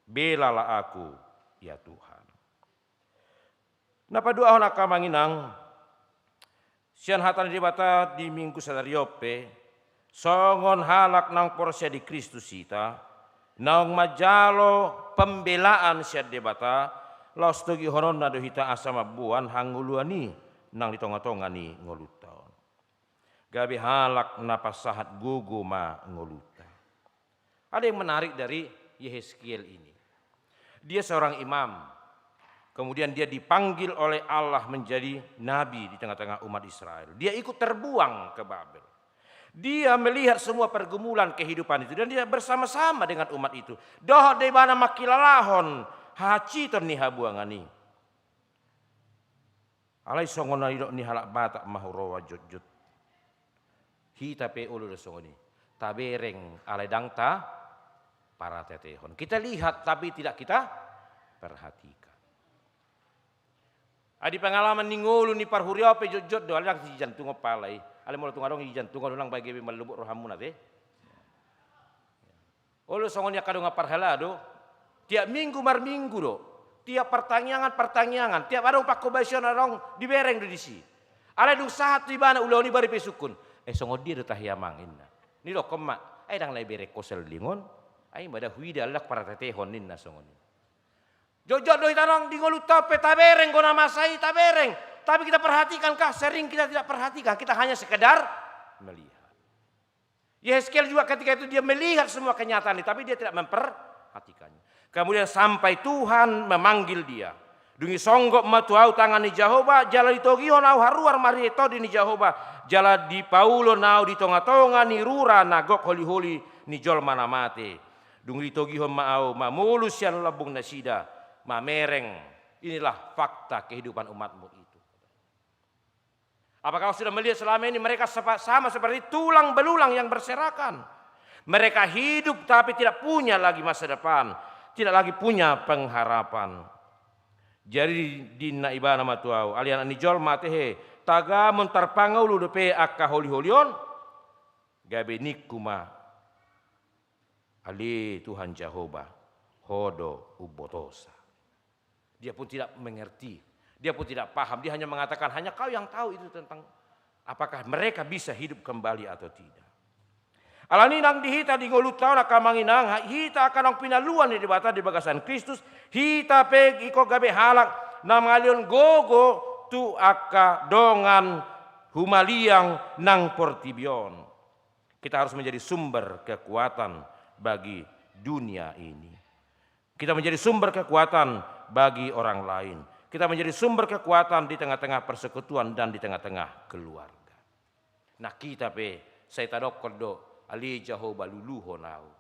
Belalah aku, ya Tuhan. Na paduahon angka amang inang, sian hata ni Debata di minggu sadari on pe, songon halak naung porsea di Kristus hita, naung manjalo pembelaan sian Debata, laos togihononna do hita asa mamboan hangoluan i nang di tonga-tonga ni ngolunta on. Gabe halak na pansahat gogo ma ngolunta. Ada yang menarik dari Yehezkiel ini. Dia seorang imam. Kemudian dia dipanggil oleh Allah menjadi nabi di tengah-tengah umat Israel. Dia ikut terbuang ke Babel. Dia melihat semua pergumulan kehidupan itu dan dia bersama-sama dengan umat itu. Dohot do ibana mangkilalahon hahansiton ni habuangan i. Alai songon na nidok ni halak Batak ma huroha jotjot. Hita pe olo do songon i. Tabereng alai ndang taparateatehon. Kita lihat tapi tidak kita perhatikan. Ai di pengalaman ni ngolu ni parhuriaon pe jotjot do, alai ndang sijantungon pala i. Alai molo tung adong sijantungon do nang baen gabe mallobot rohamuna te. Olo songon i angka dongan parhalado, tiap minggu marminggu do, tiap partangiangan partangiangan, tiap adong pangkobasion adong dibereng do disi. Alai dung sahat tu ibana ulaon i baru ipaisungkun, eh songon dia do tahe amang inna. Nidokkon ma, ai ndang na ibereng ho selling on, ai ma da huida alai ndang parateatehon ninna songon i. Jotjot do hita nang di ngolunta on pe tabereng do na masa i tabereng, tapi kita perhatikan kah? Sering kita tidak perhatikan, kita hanya sekedar melihat. Yehezkiel juga ketika itu dia melihat semua kenyataan ini, tapi dia tidak memperhatikannya. Kemudian sampai Tuhan memanggil dia. Dung i songgop ma tu ahu tangan ni Jahowa, jala ditogihon ahu haruar marhite tondi ni Jahowa, jala dipaulon ahu di tonga-tonga ni rura na gok holiholi ni jolma na mate. Dung i ditogihon ma ahu mamolus sian lambung nasida, mamereng. Inilah fakta kehidupan umatmu itu. Apakah kau sudah melihat selama ini mereka sepa-, sama seperti tulang belulang yang berserakan? Mereka hidup tapi tidak punya lagi masa depan, tidak lagi punya pengharapan. Jadi ninna ibana ma tu ahu, ale anak ni jolma, tehe tagamon tarpangolu dope angka holiholi on? Gabe ningku ma, ale Tuhan Jahowa, ho do umbotosa. Dia pun tidak mengerti, dia pun tidak paham, dia hanya mengatakan, hanya kau yang tahu itu tentang apakah mereka bisa hidup kembali atau tidak. Alani nang di hita di ngolunta on angka amang inang, hita angka naung pinaluan ni Debata di bagasan Kristus, hita pe ingkon gabe halak na mangalehon gogo tu angka dongan humaliang nang portibi on. Kita harus menjadi sumber kekuatan bagi dunia ini. Kita menjadi sumber kekuatan bagi orang lain. Kita menjadi sumber kekuatan di tengah-tengah persekutuan dan di tengah-tengah keluarga. Nah, hita pe sai tadokkon do, ale Jahowa luluhon ahu.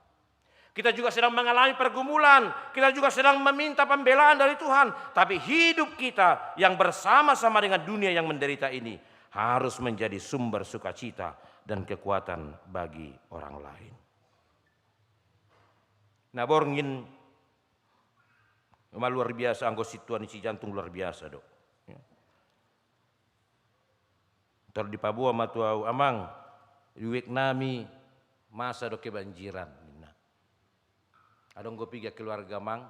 Kita juga sedang mengalami pergumulan, kita juga sedang meminta pembelaan dari Tuhan, tapi hidup kita yang bersama-sama dengan dunia yang menderita ini harus menjadi sumber sukacita dan kekuatan bagi orang lain. Na borngin ma luar biasa, anggo sintua ni si Jantung luar biasa do. Ya. Tor dipaboa ma tu ahu, amang, di uek nami masa do kebanjiran, ninna. Adong do piga keluarga, amang,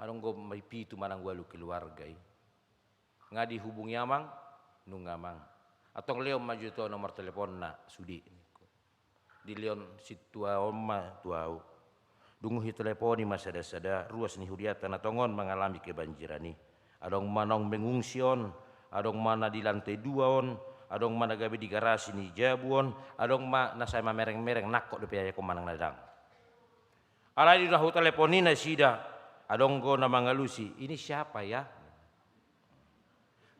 Adong do ma i pitu manang ualu keluarga i. Nga dihubungi amang, nunga amang. Antong lehon ma jo tu au nomor teleponna, sude. Dilehon sintua on ma tu au. Dung hutaleponi ma sada-sada ruas ni hurianta na tongon mangalami kebanjiran i. Adong ma naung mengungsi on, adong ma na di lantai dua on, adong ma na gabe di garasi ni jabu on, adong ma na sai mamereng-mereng, nangkok dope aek on manang na dang. Alai dung hutaleponi nasida, adong do na mangalusi, "Ini siapa ya?"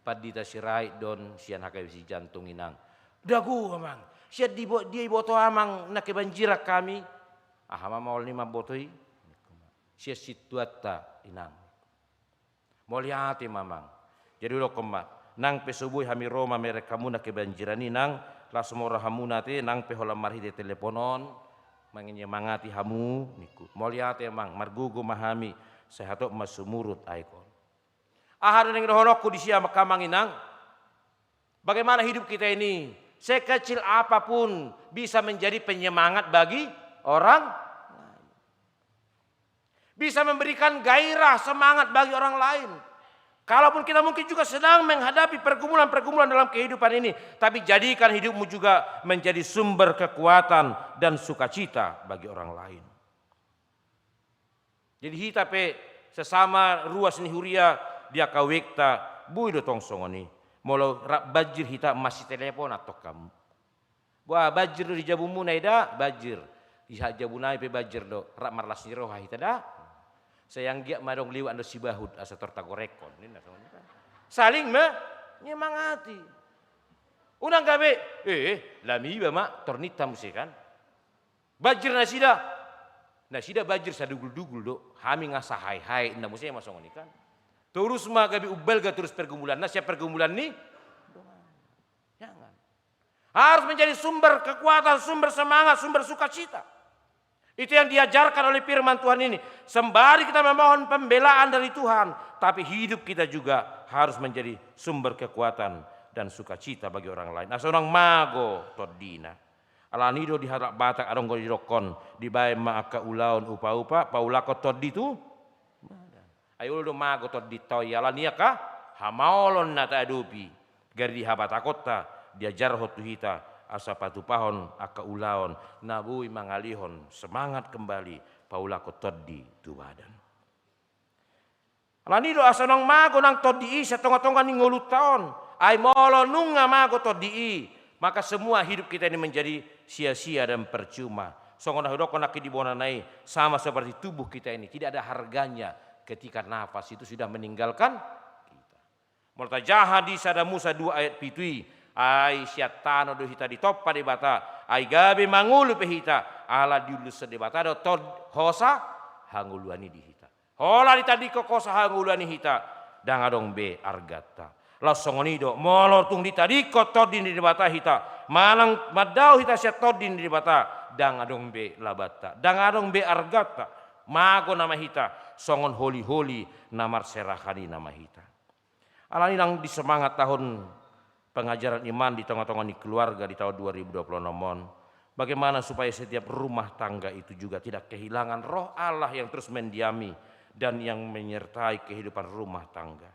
Pandita Sirait do on sian H K B C Jantung, inang. "Dago amang, sian dia iboto amang na kebanjiran hami?" "Aha ma maol ni mamboto i?" "Sian sintuanta, inang." "Mauliate ma amang." Jadi hudokkon ma, nang pe so boi hami ro mamereng hamu na kebanjiran i, inang, las mora hamuna ate, nang pe holan marhite telepon on, manyenyemangati hamu, ningku. "Mauliate amang, margogo ma hami, sai hatop ma sumurut aek on." Aha do naeng dohononku disi amang, inang? Bagaimana hidup kita ini, sekecil apapun, bisa menjadi penyemangat bagi orang lain. Bisa memberikan gairah, semangat bagi orang lain. Kalaupun kita mungkin juga sedang menghadapi pergumulan-pergumulan dalam kehidupan ini, tapi jadikan hidupmu juga menjadi sumber kekuatan dan sukacita bagi orang lain. Jadi hita pe sesama ruas ni huria di angka wekta, boi do tong songon i. Molo rap banjir hita masitelepon antong hamu. "Boa, banjir do di jabumuna i da?" "Banjir." "Di sahat jabu nami pe banjir do, rap marlas ni roha hita da. Sai anggiat ma adong liwat do sibahut asa tor tagorekhon," ninna songon i. Saling menyemangati. Unang gabe, "Eh, lami iba ma," tor ninta muse kan. Banjir nasida, nasida banjir sadugul-dugul do, hami nga sahae-hae, ninna muse ma songon i kan. Torus ma gabe umbalga torus pergumulanna sian pergumulan ni dongan. Jangan. Harus menjadi sumber kekuatan, sumber semangat, sumber sukacita. Itu yang diajarkan oleh firman Tuhan ini. Sembari kita memohon pembelaan dari Tuhan, tapi hidup kita juga harus menjadi sumber kekuatan dan sukacita bagi orang lain. Asa unang mago tondina. Alani do di halak Batak adong do didokkon, dibaen ma angka ulaon upa-upa, paulakkon tondi tu badan. Ai olo do mago tondinta i, alani angka hamaolon na taadopi. Gari di habatakonta diajarhon tu hita asa patupahon angka ulaon na boi mangalehon semangat kembali, paulakkon tondi tu badan. Alani do asa unang mago nang tondi i sian tonga-tonga ni ngolunta on. Ai molo nunga mago tondi i, maka semua hidup kita ini menjadi sia-sia dan percuma. Songon na hudokkon nangkin di bonana i, sama seperti tubuh kita ini, tidak ada harganya ketika nafas itu sudah meninggalkan kita. Molo tajaha di Sada Musa dua ayat pitu i, ai sian tano do hita ditompa Debata, ai gabe mangolu pe hita, ala diullushon Debata do tong hosa hangoluan i di hita. Holan ditadingkon hosa hangoluan i hita, ndang adong be arganta. Laos songon i do, molo tung ditadingkon tondi ni Debata hita, manang mandao hita sian tondi ni Debata, ndang adong be labanta, ndang adong be arganta. Mago nama hita, songon holi-holi na marserahan i nama hita. Alani nang di semangat tahun pengajaran iman di tonga-tonga ni keluarga di tahun dua ribu dua puluh enam on, bagaimana supaya setiap rumah tangga itu juga tidak kehilangan Roh Allah yang terus mendiami dan yang menyertai kehidupan rumah tangga.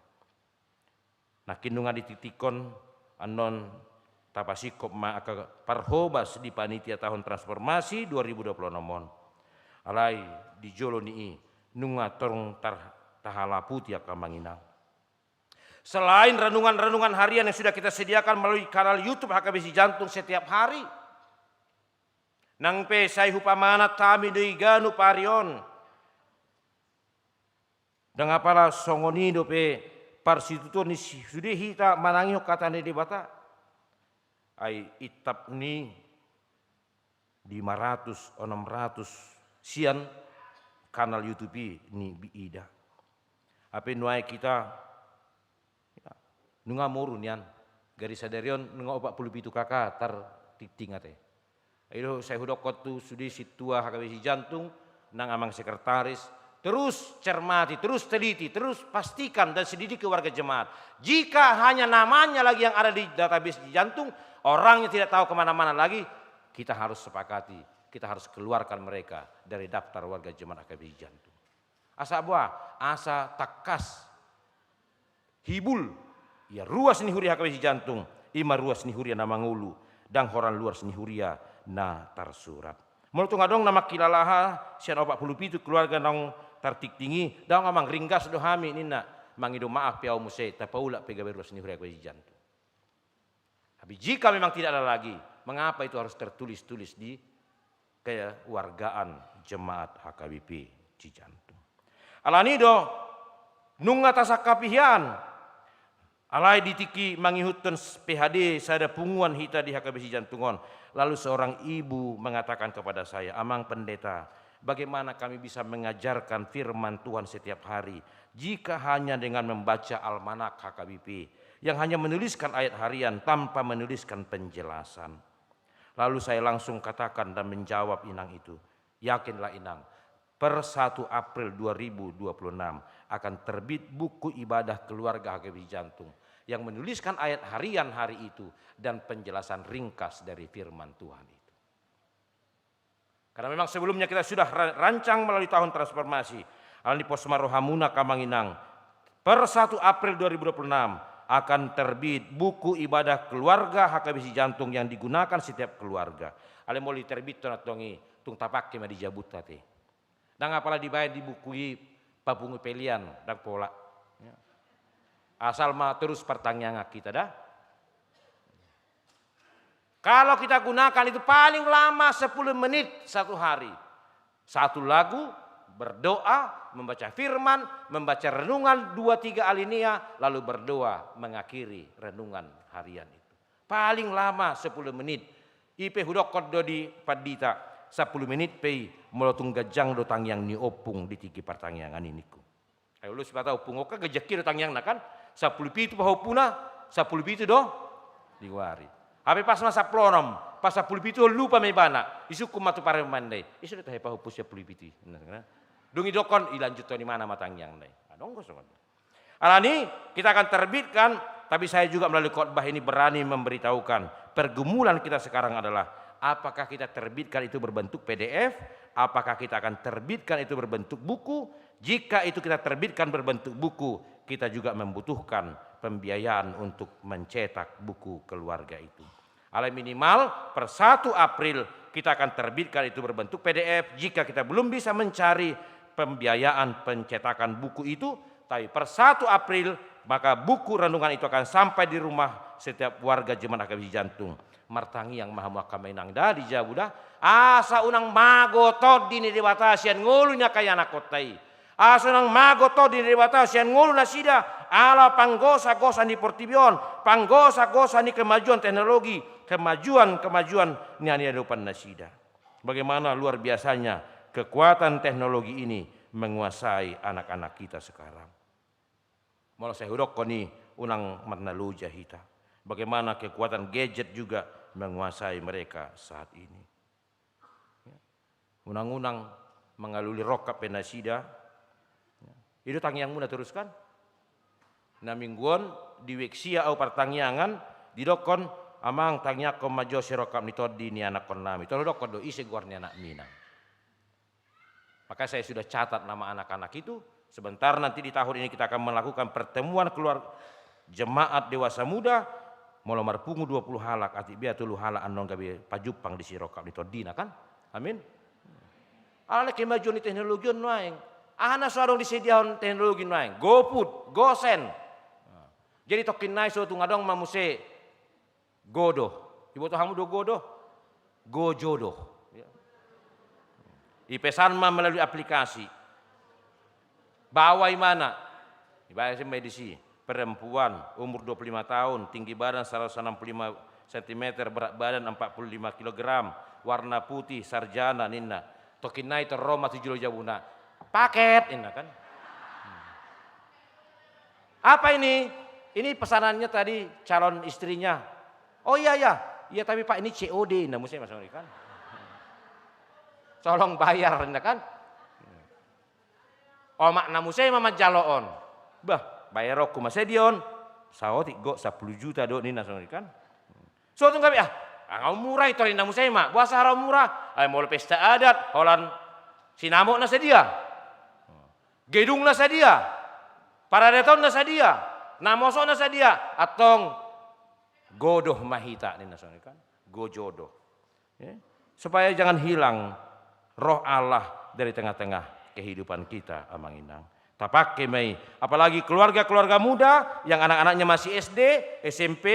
Nangkin nunga ditiktikkon, annon tapasingkop ma angka parhobas di panitia tahun transformasi dua ribu dua puluh enam on. Alai di jolo ni i nunga torung tar-, tahalaputi angka amang inang. Selain renungan-renungan harian yang sudah kita sediakan melalui kanal YouTube H K B C Jantung setiap hari, nang pe sai hupamanat hami do i ganup ari on. Ndang apala songon i dope parsitutuon ni si-, sude hita manangihon hata ni Debata. Ai intap ni lima ratus, enam ratus sian kanal YouTube i ni Ida. Hape nuaeng hita, ya, nunga moru nian, gari sadari on nunga opat pulu pitu K K tartingting ate. I do sai hudokkon tu sude sintua H K B C Jantung, nang amang sekretaris, terus cermati, terus teliti, terus pastikan dan selidiki warga jemaat. Jika hanya namanya lagi yang ada di database di Jantung, orangnya tidak tahu kemana-mana lagi, kita harus sepakati, kita harus keluarkan mereka dari daftar warga jemaat H K B C Jantung. Asa boha, asa tangkas hibul, ia ruas ni huria H K B P Sijantung, i ma ruas ni huria na mangolu, ndang holan ruas ni huria na tarsurat. Molo tung adong na mangkilalaha sian opat pulu pitu keluarga naung tartingting i, daong amang, ringgas do hami ninna, mangido maaf pe au muse, tapaulak pe gabe ruas ni huria H K B P Sijantung. Tapi jika memang tidak ada lagi, mengapa itu harus tertulis-tulis di keluargaan jemaat H K B P Cijantung? Alani do, nunga tasangkapi hian. Alai di tingki mangihuthon P H D sada punguan hita di H K B P Cijantung on, lalu seorang ibu mengatakan kepada saya, "Amang Pendeta, bagaimana kami bisa mengajarkan firman Tuhan setiap hari jika hanya dengan membaca almanak H K B P yang hanya menuliskan ayat harian tanpa menuliskan penjelasan?" Lalu saya langsung katakan dan menjawab inang itu, "Yakinlah inang, per satu April dua ribu dua puluh enam akan terbit buku ibadah keluarga H K B P Cijantung yang menuliskan ayat harian hari itu dan penjelasan ringkas dari firman Tuhan itu." Karena memang sebelumnya kita sudah ra-, rancang melalui tahun transformasi. Alani pos ma rohamuna, amang inang, per satu April dua ribu dua puluh enam akan terbit buku ibadah keluarga H K B P Cijantung yang digunakan setiap keluarga. Alai molo diterbithon antong i, tung tapake ma di jabunta te. Ndang apala dibaen di buku i papungu pelean, ndang pola. Ya. Asal ma torus partangiangan hita da. Kalau kita gunakan itu paling lama sepuluh menit satu hari. Satu lagu, berdoa, membaca firman, membaca renungan dua tiga alinea, lalu berdoa mengakhiri renungan harian itu. Paling lama sepuluh menit. I pe hudokkon do di pandita, sampulu menit pe i, molo tung ganjang do tangiang ni ompung di tingki partangiangan i, ningku. Ai ulos bata ompung on kan ganjang i do tangiangna kan, sampulu pitu pahompuna, sampulu pitu do di goari. Hape pas ma sampulu onom, pas sampulu pitu on lupa ma ibana, isungkun ma tu parumaenna i, "Ise do tahe pahompu sampulu pitu i?" Dung didokkon, "Ilanjuthon imana ma tangiangna i." Adong do songon i. Alani, kita akan terbitkan, tapi saya juga melalui khotbah ini berani memberitahukan, pergumulan kita sekarang adalah, apakah kita terbitkan itu berbentuk P D F, apakah kita akan terbitkan itu berbentuk buku? Jika itu kita terbitkan berbentuk buku, kita juga membutuhkan pembiayaan untuk mencetak buku keluarga itu. Alai minimal per satu April kita akan terbitkan itu berbentuk P D F jika kita belum bisa mencari pembiayaan pencetakan buku itu, tapi per satu April maka buku renungan itu akan sampai di rumah setiap warga jemaat H K B P Cijantung. Martangiang ma hamu angka amang inang da di jabu da, asa unang mago Tondi ni Debata sian ngolu ni angka ianakhonta i. Asa unang mago Tondi ni Debata sian ngolu nasida, ala panggosa-gosa ni portibi on, panggosa-gosa ni kemajuan teknologi, kemajuan-kemajuan ni haniadopan nasida. Bagaimana luar biasanya kekuatan teknologi ini menguasai anak-anak kita sekarang. Molo sai hudokkon i, unang marnaloja hita. Bagaimana kekuatan gadget juga menguasai mereka saat ini. Ya. Unang-unang mangalului rongkap pe nasida. Ya. I do tangiangmuna torus kan? Na minggu on di Weksia au partangiangan, didokkon, "Amang, tangiangkon ma jo sirongkap ni tondi ni anakhonnami." Tong hudokkon do, "Ise goar ni anakmi, Inang?" Maka saya sudah catat nama anak-anak itu. Sebentar nanti di tahun ini kita akan melakukan pertemuan keluar jemaat dewasa muda. Molo marpungu dua puluh halak, atik bia tolu halak annon gabe pajumpang di sirongkap ni tondina kan. Amin. Alai kemajuan ni teknologi on nuaeng. Aha na so adong disediahon teknologi nuaeng? GoFood, GoSend. Jadi tongkin nai so tung adong ma muse Godo. Iboto hamu do Godo? Gojodo. Ya. Dipesan ma melalui aplikasi. Bawa imana. Dibaen ma disi. Perempuan, umur dua puluh lima tahun, tinggi badan seratus enam puluh lima sentimeter, berat badan empat puluh lima kilogram, warna putih, sarjana, ninna. Tongkin nai tor ro ma tu jolo jabuna. Paket, ninna kan. Apa ini? Ini pesanannya tadi calon istrinya. Oh iya, iya. Iya, tapi Pak, ini C O D, ninna muse ma songon i kan. Tolong bayar, ninna kan. Omakna muse ma manjalo on. Bah, bayaronku ma sadia on? Saotik gok sampulu juta do, ninna songon i kan. So tung gabe, ah, nga mura i, tor ninna muse ma. Boasa ra mura? Ai molo pesta adat, holan sinamot na sadia. Gedungna sadia, paradatonna sadia, na mosokna sadia, antong godoh ma hita ninna songon i kan, gojodoh. Ya. Supaya jangan hilang roh Allah dari tengah-tengah kehidupan kita, Amang Inang. Tapake ma i, apalagi keluarga-keluarga muda yang anak-anaknya masih S D, S M P,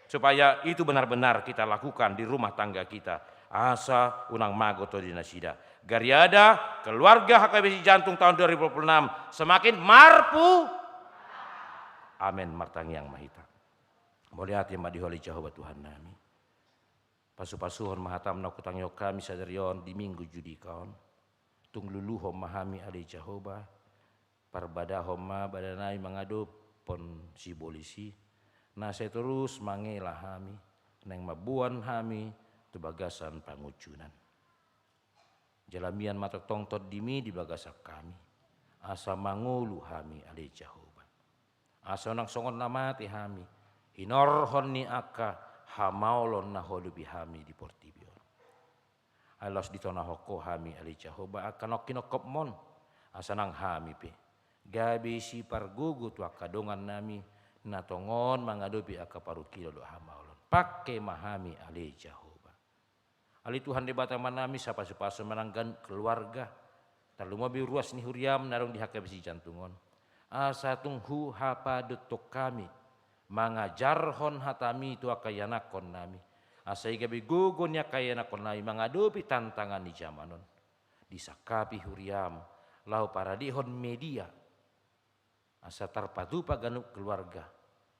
supaya itu benar-benar kita lakukan di rumah tangga kita. Asa unang mago tondi nasida. Gariada keluarga H K B C Jantung tahun dua ribu dua puluh enam semakin marpu. Amen. Martangiang ma hita. Mauliate ma di Ho ale Jahowa Tuhan nami. Pasu-pasuhon ma hatam na hutangihon hami sadari on di Minggu Judika on. Tung luluhon ma hami ale Jahowa, parbadahon ma badanami mangadophon sibolis i, na sai torus mangela hami, naeng mamboan hami tu bagasan pangunjunan. Jala mian ma tongtong tondimi di bagasan hami, asa mangolu hami ale Jahowa. Asa unang songon na mate hami, hinorhon ni angka hamaolon na huadopi hami di portibi on. Ai laos ditonahon Ho hami ale Jahowa angka na hinongkopmon, asa nang hami pe gabe sipargogo tu angka dongannami na tongon mangadopi angka parungkilon dohot hamaolon. Pangke ma hami ale Jahowa. Ale Tuhan Debata Amanami, sai pasu-pasu ma nang ganup keluarga, tarlumobi ruas ni huriam na adong di H K B C Jantung on. Asa tung huhapadothon hami mangajarhon hatami tu angka ianakkonnami, asa i gabe gogo ni angka ianakkonnami mangadopi tantangan ni jaman on. Disangkapi huriam laho paradehon media asa tarpatupa ganup keluarga,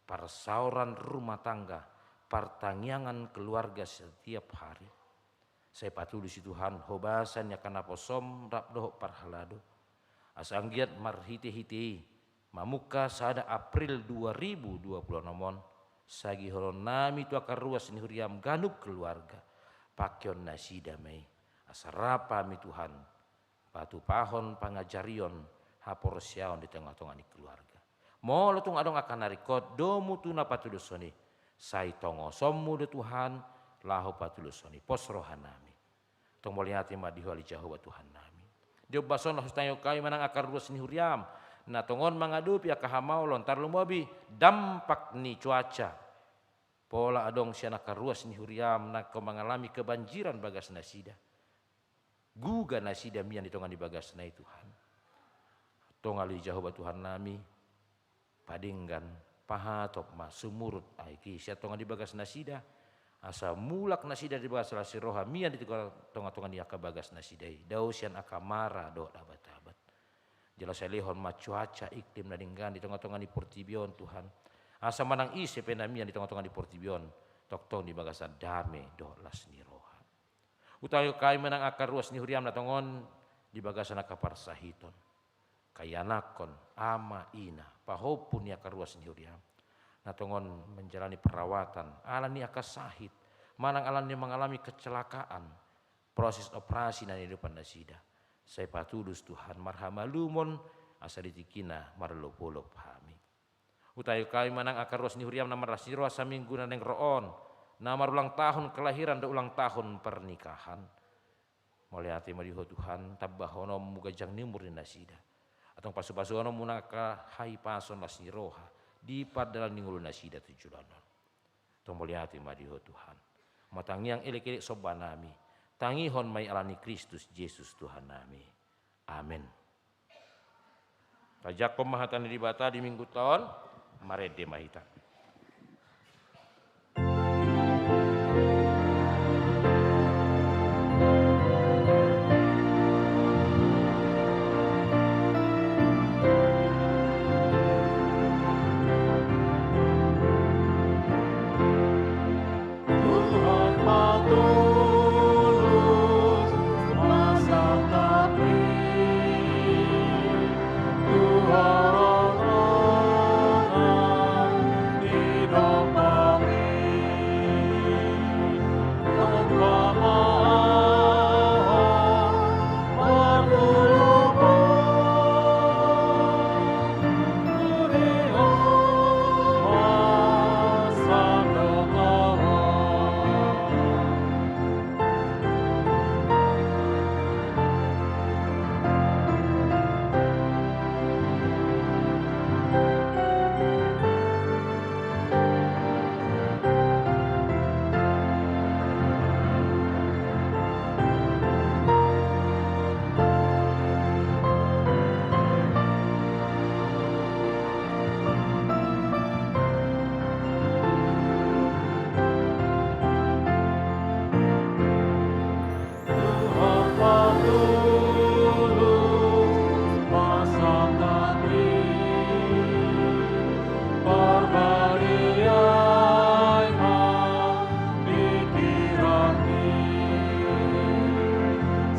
parsaoran rumah tangga, partangiangan keluarga setiap hari. Sai patulus i Tuhan hobasan ni angka naposom rap dohot parhalado, asa anggiat marhite-hite i mamungka sada April dua ribu dua puluh enam on, sagihononnami tu angka ruas ni huriam ganup keluarga, pangkeon nasida ma i, asa rap hami Tuhan patupahon pangajarion haporseaon di tonga-tonga ni keluarga. Molo tung adong angka na ringkot domu tu na patudushon i, sai tongosonmu do Tuhan laho patudushon i, pos rohanami. Tong mauliate ma di Ho ale Jahowa Tuhannami. Di ombas on laos hutangihon hami ma nang angka ruas ni huriam na tongon mangadopi angka hamaolon, tarlumobi dampak ni cuaca. Pola adong sian angka ruas ni huriam na ingkon mangalami kebanjiran bagas nasida. Guga nasida mian di tonga ni bagasna i Tuhan. Tong ale Jahowa Tuhannami, padenggan, pahatop ma, sumurut aek i sian tonga ni bagas nasida, asa mulak nasida di bagas las ni roha mian di tonga-tonga ni angka bagas nasida i, dao sian angka mara dohot abat-abat. Jala sai lehon ma cuaca iklim na denggan di tonga-tonga ni portibi on Tuhan, asa manang ise pe na mian di tonga-tonga ni portibi on, tongtong di bagasan dame dohot las ni roha. Hutangihon hami ma nang angka ruas ni huriam na tongon di bagasan angka parsahiton, angka ianakkon, ama, ina, pahompu ni angka ruas ni huriam na tongon menjalani perawatan ala ni angka sahit manang ala ni mangalami kecelakaan, proses operasi na niadopan nasida. Sai patulus Tuhan marhamalumon, asa di tingkina marolop-olop hami. Hutangihon hami ma nang angka ruas ni huriam na marlas ni roha saminggu na naeng ro on, na marulang tahun kelahiran dohot ulang tahun pernikahan. Mauliate ma di Ho Tuhan, tambahononmu ganjang ni umur ni nasida. Antong pasu-pasuhononmu nang angka hahipason las ni roha di pardalan ni ngolu nasida tu joloan on. Tong mauliate ma di Ho Tuhan. Martangiang elek-elek sombanami, tangihon ma i ala ni Kristus Jesus Tuhannami. Amen. Tajangkon ma hata ni Debata di Minggu ta on, marende ma hita.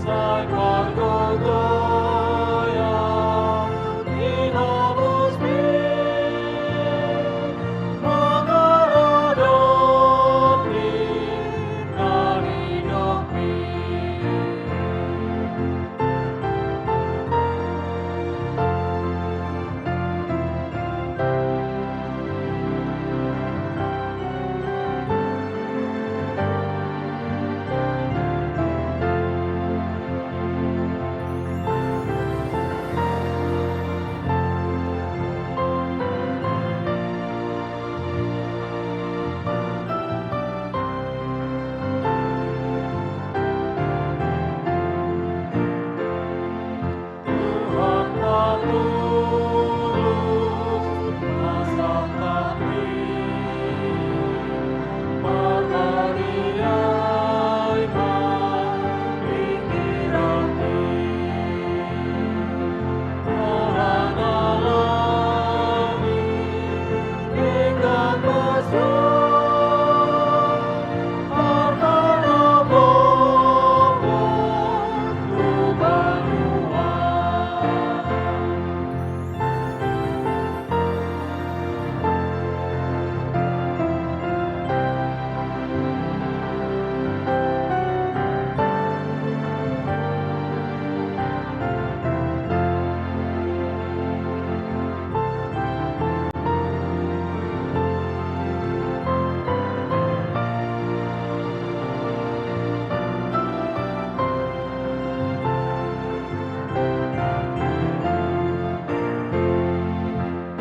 Sai pargogoian tinobusmi, mangaradoti na nidokmi. Tuhan patulus, pasangap ni, parbadia i ma pingkiranki. Holan alani i, pinggan basa, harta na bohong tu banua.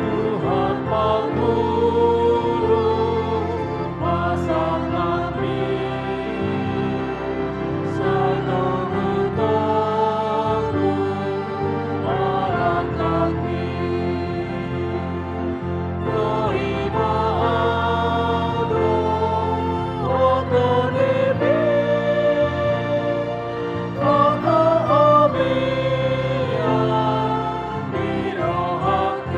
Tuhan patulus, pasangap ni, sai togutogu palantakmi. Tarima adong, o Tuhan, di hami,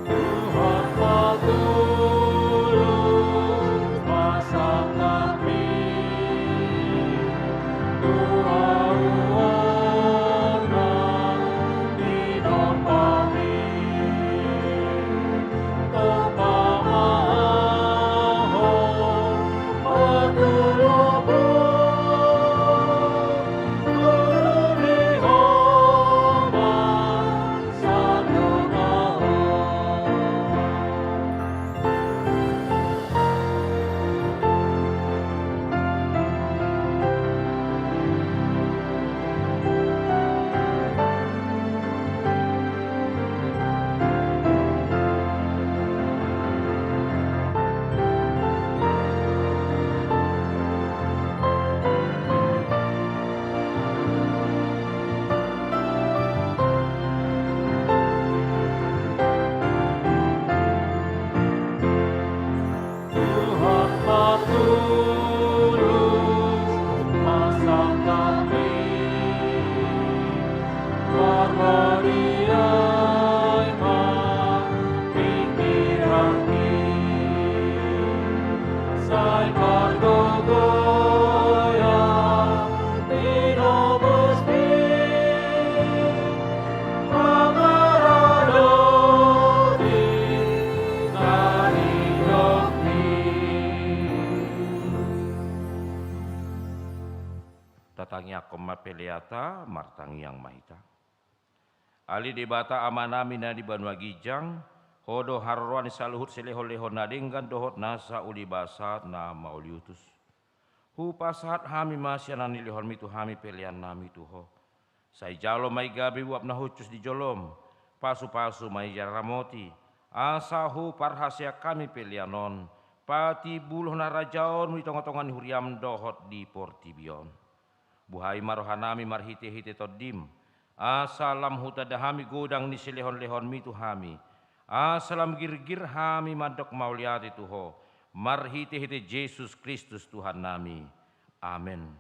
Tuhan patulus, pasangap ni, tu ahu, na nidok hami. Tupa ma ahu, patulus, Tuhan patulus, pasangap ni, parbadia i ma pingkiranki. Sai pargogoian tinobusmi, mangaradoti na nidokmi. Tatangiangkon ma peleanta, martangiang ma hita. Ale Debata Amanami na di banua ginjang, Ho do haroroan ni saluhut silehonlehon na denggan dohot nasa uli basa na mauliutus. Hupasahat hami ma sian na nilehonmi tu hami peleannami tu Ho. Sai jalo ma i gabe uap na hushus di jolom, pasupasu ma i jala ramoti, asa huparhaseang hami pelean on patimbulhon harajaonmu di tongatonga ni huriam dohot di portibi on. Buhai ma rohanami marhitehite Tondim, asa lam hutanda hami godang ni silehonlehonmi tu hami, asa lam girgir hami mandok mauliate tu Ho, marhitehite Jesus Kristus Tuhannami. Amen.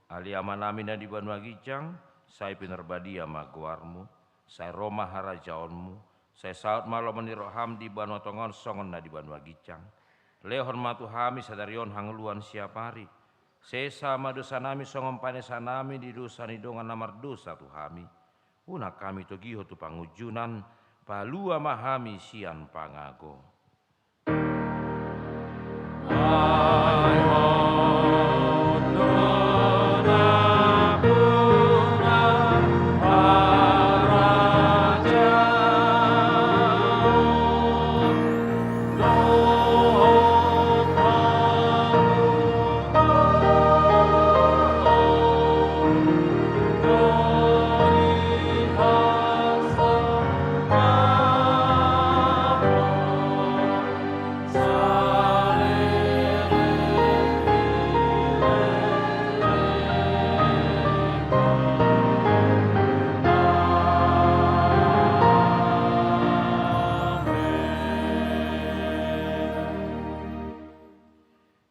Ale Amanami na di banua ginjang, sai pinarbadia ma goarmu, sai ro ma harajaonmu, sai saut ma lomo ni roham di banua tonga on songon na di banua ginjang. Lehon ma tu hami sadari on hangoluan siapari. Sesa ma dosanami songon panesanami di dosa ni dongan na mardosa tu hami. Unang hami togihon tu pangunjunan, palua ma hami sian pangago.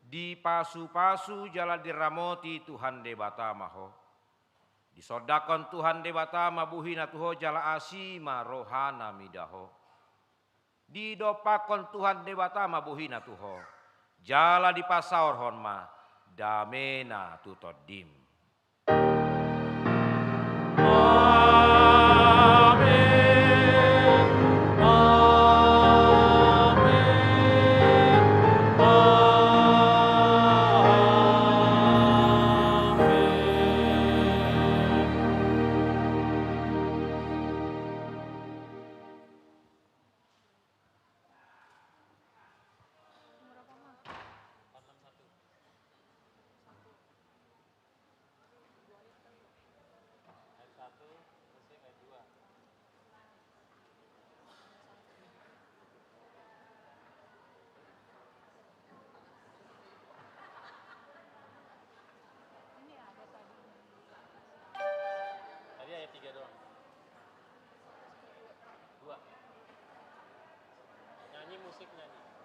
Dipasupasu jala diramoti Tuhan Debata ma ho. Disondangkon Tuhan Debata ma bohina tu ho jala asi ma rohana mida ho. Didompakkon Tuhan Debata ma bohina tu ho, jala dipasaorhon ma damena tu tondim. Amen. Amen. Amen. Tadi ayat tiga doang. Dua. Nyanyi, musik, nyanyi.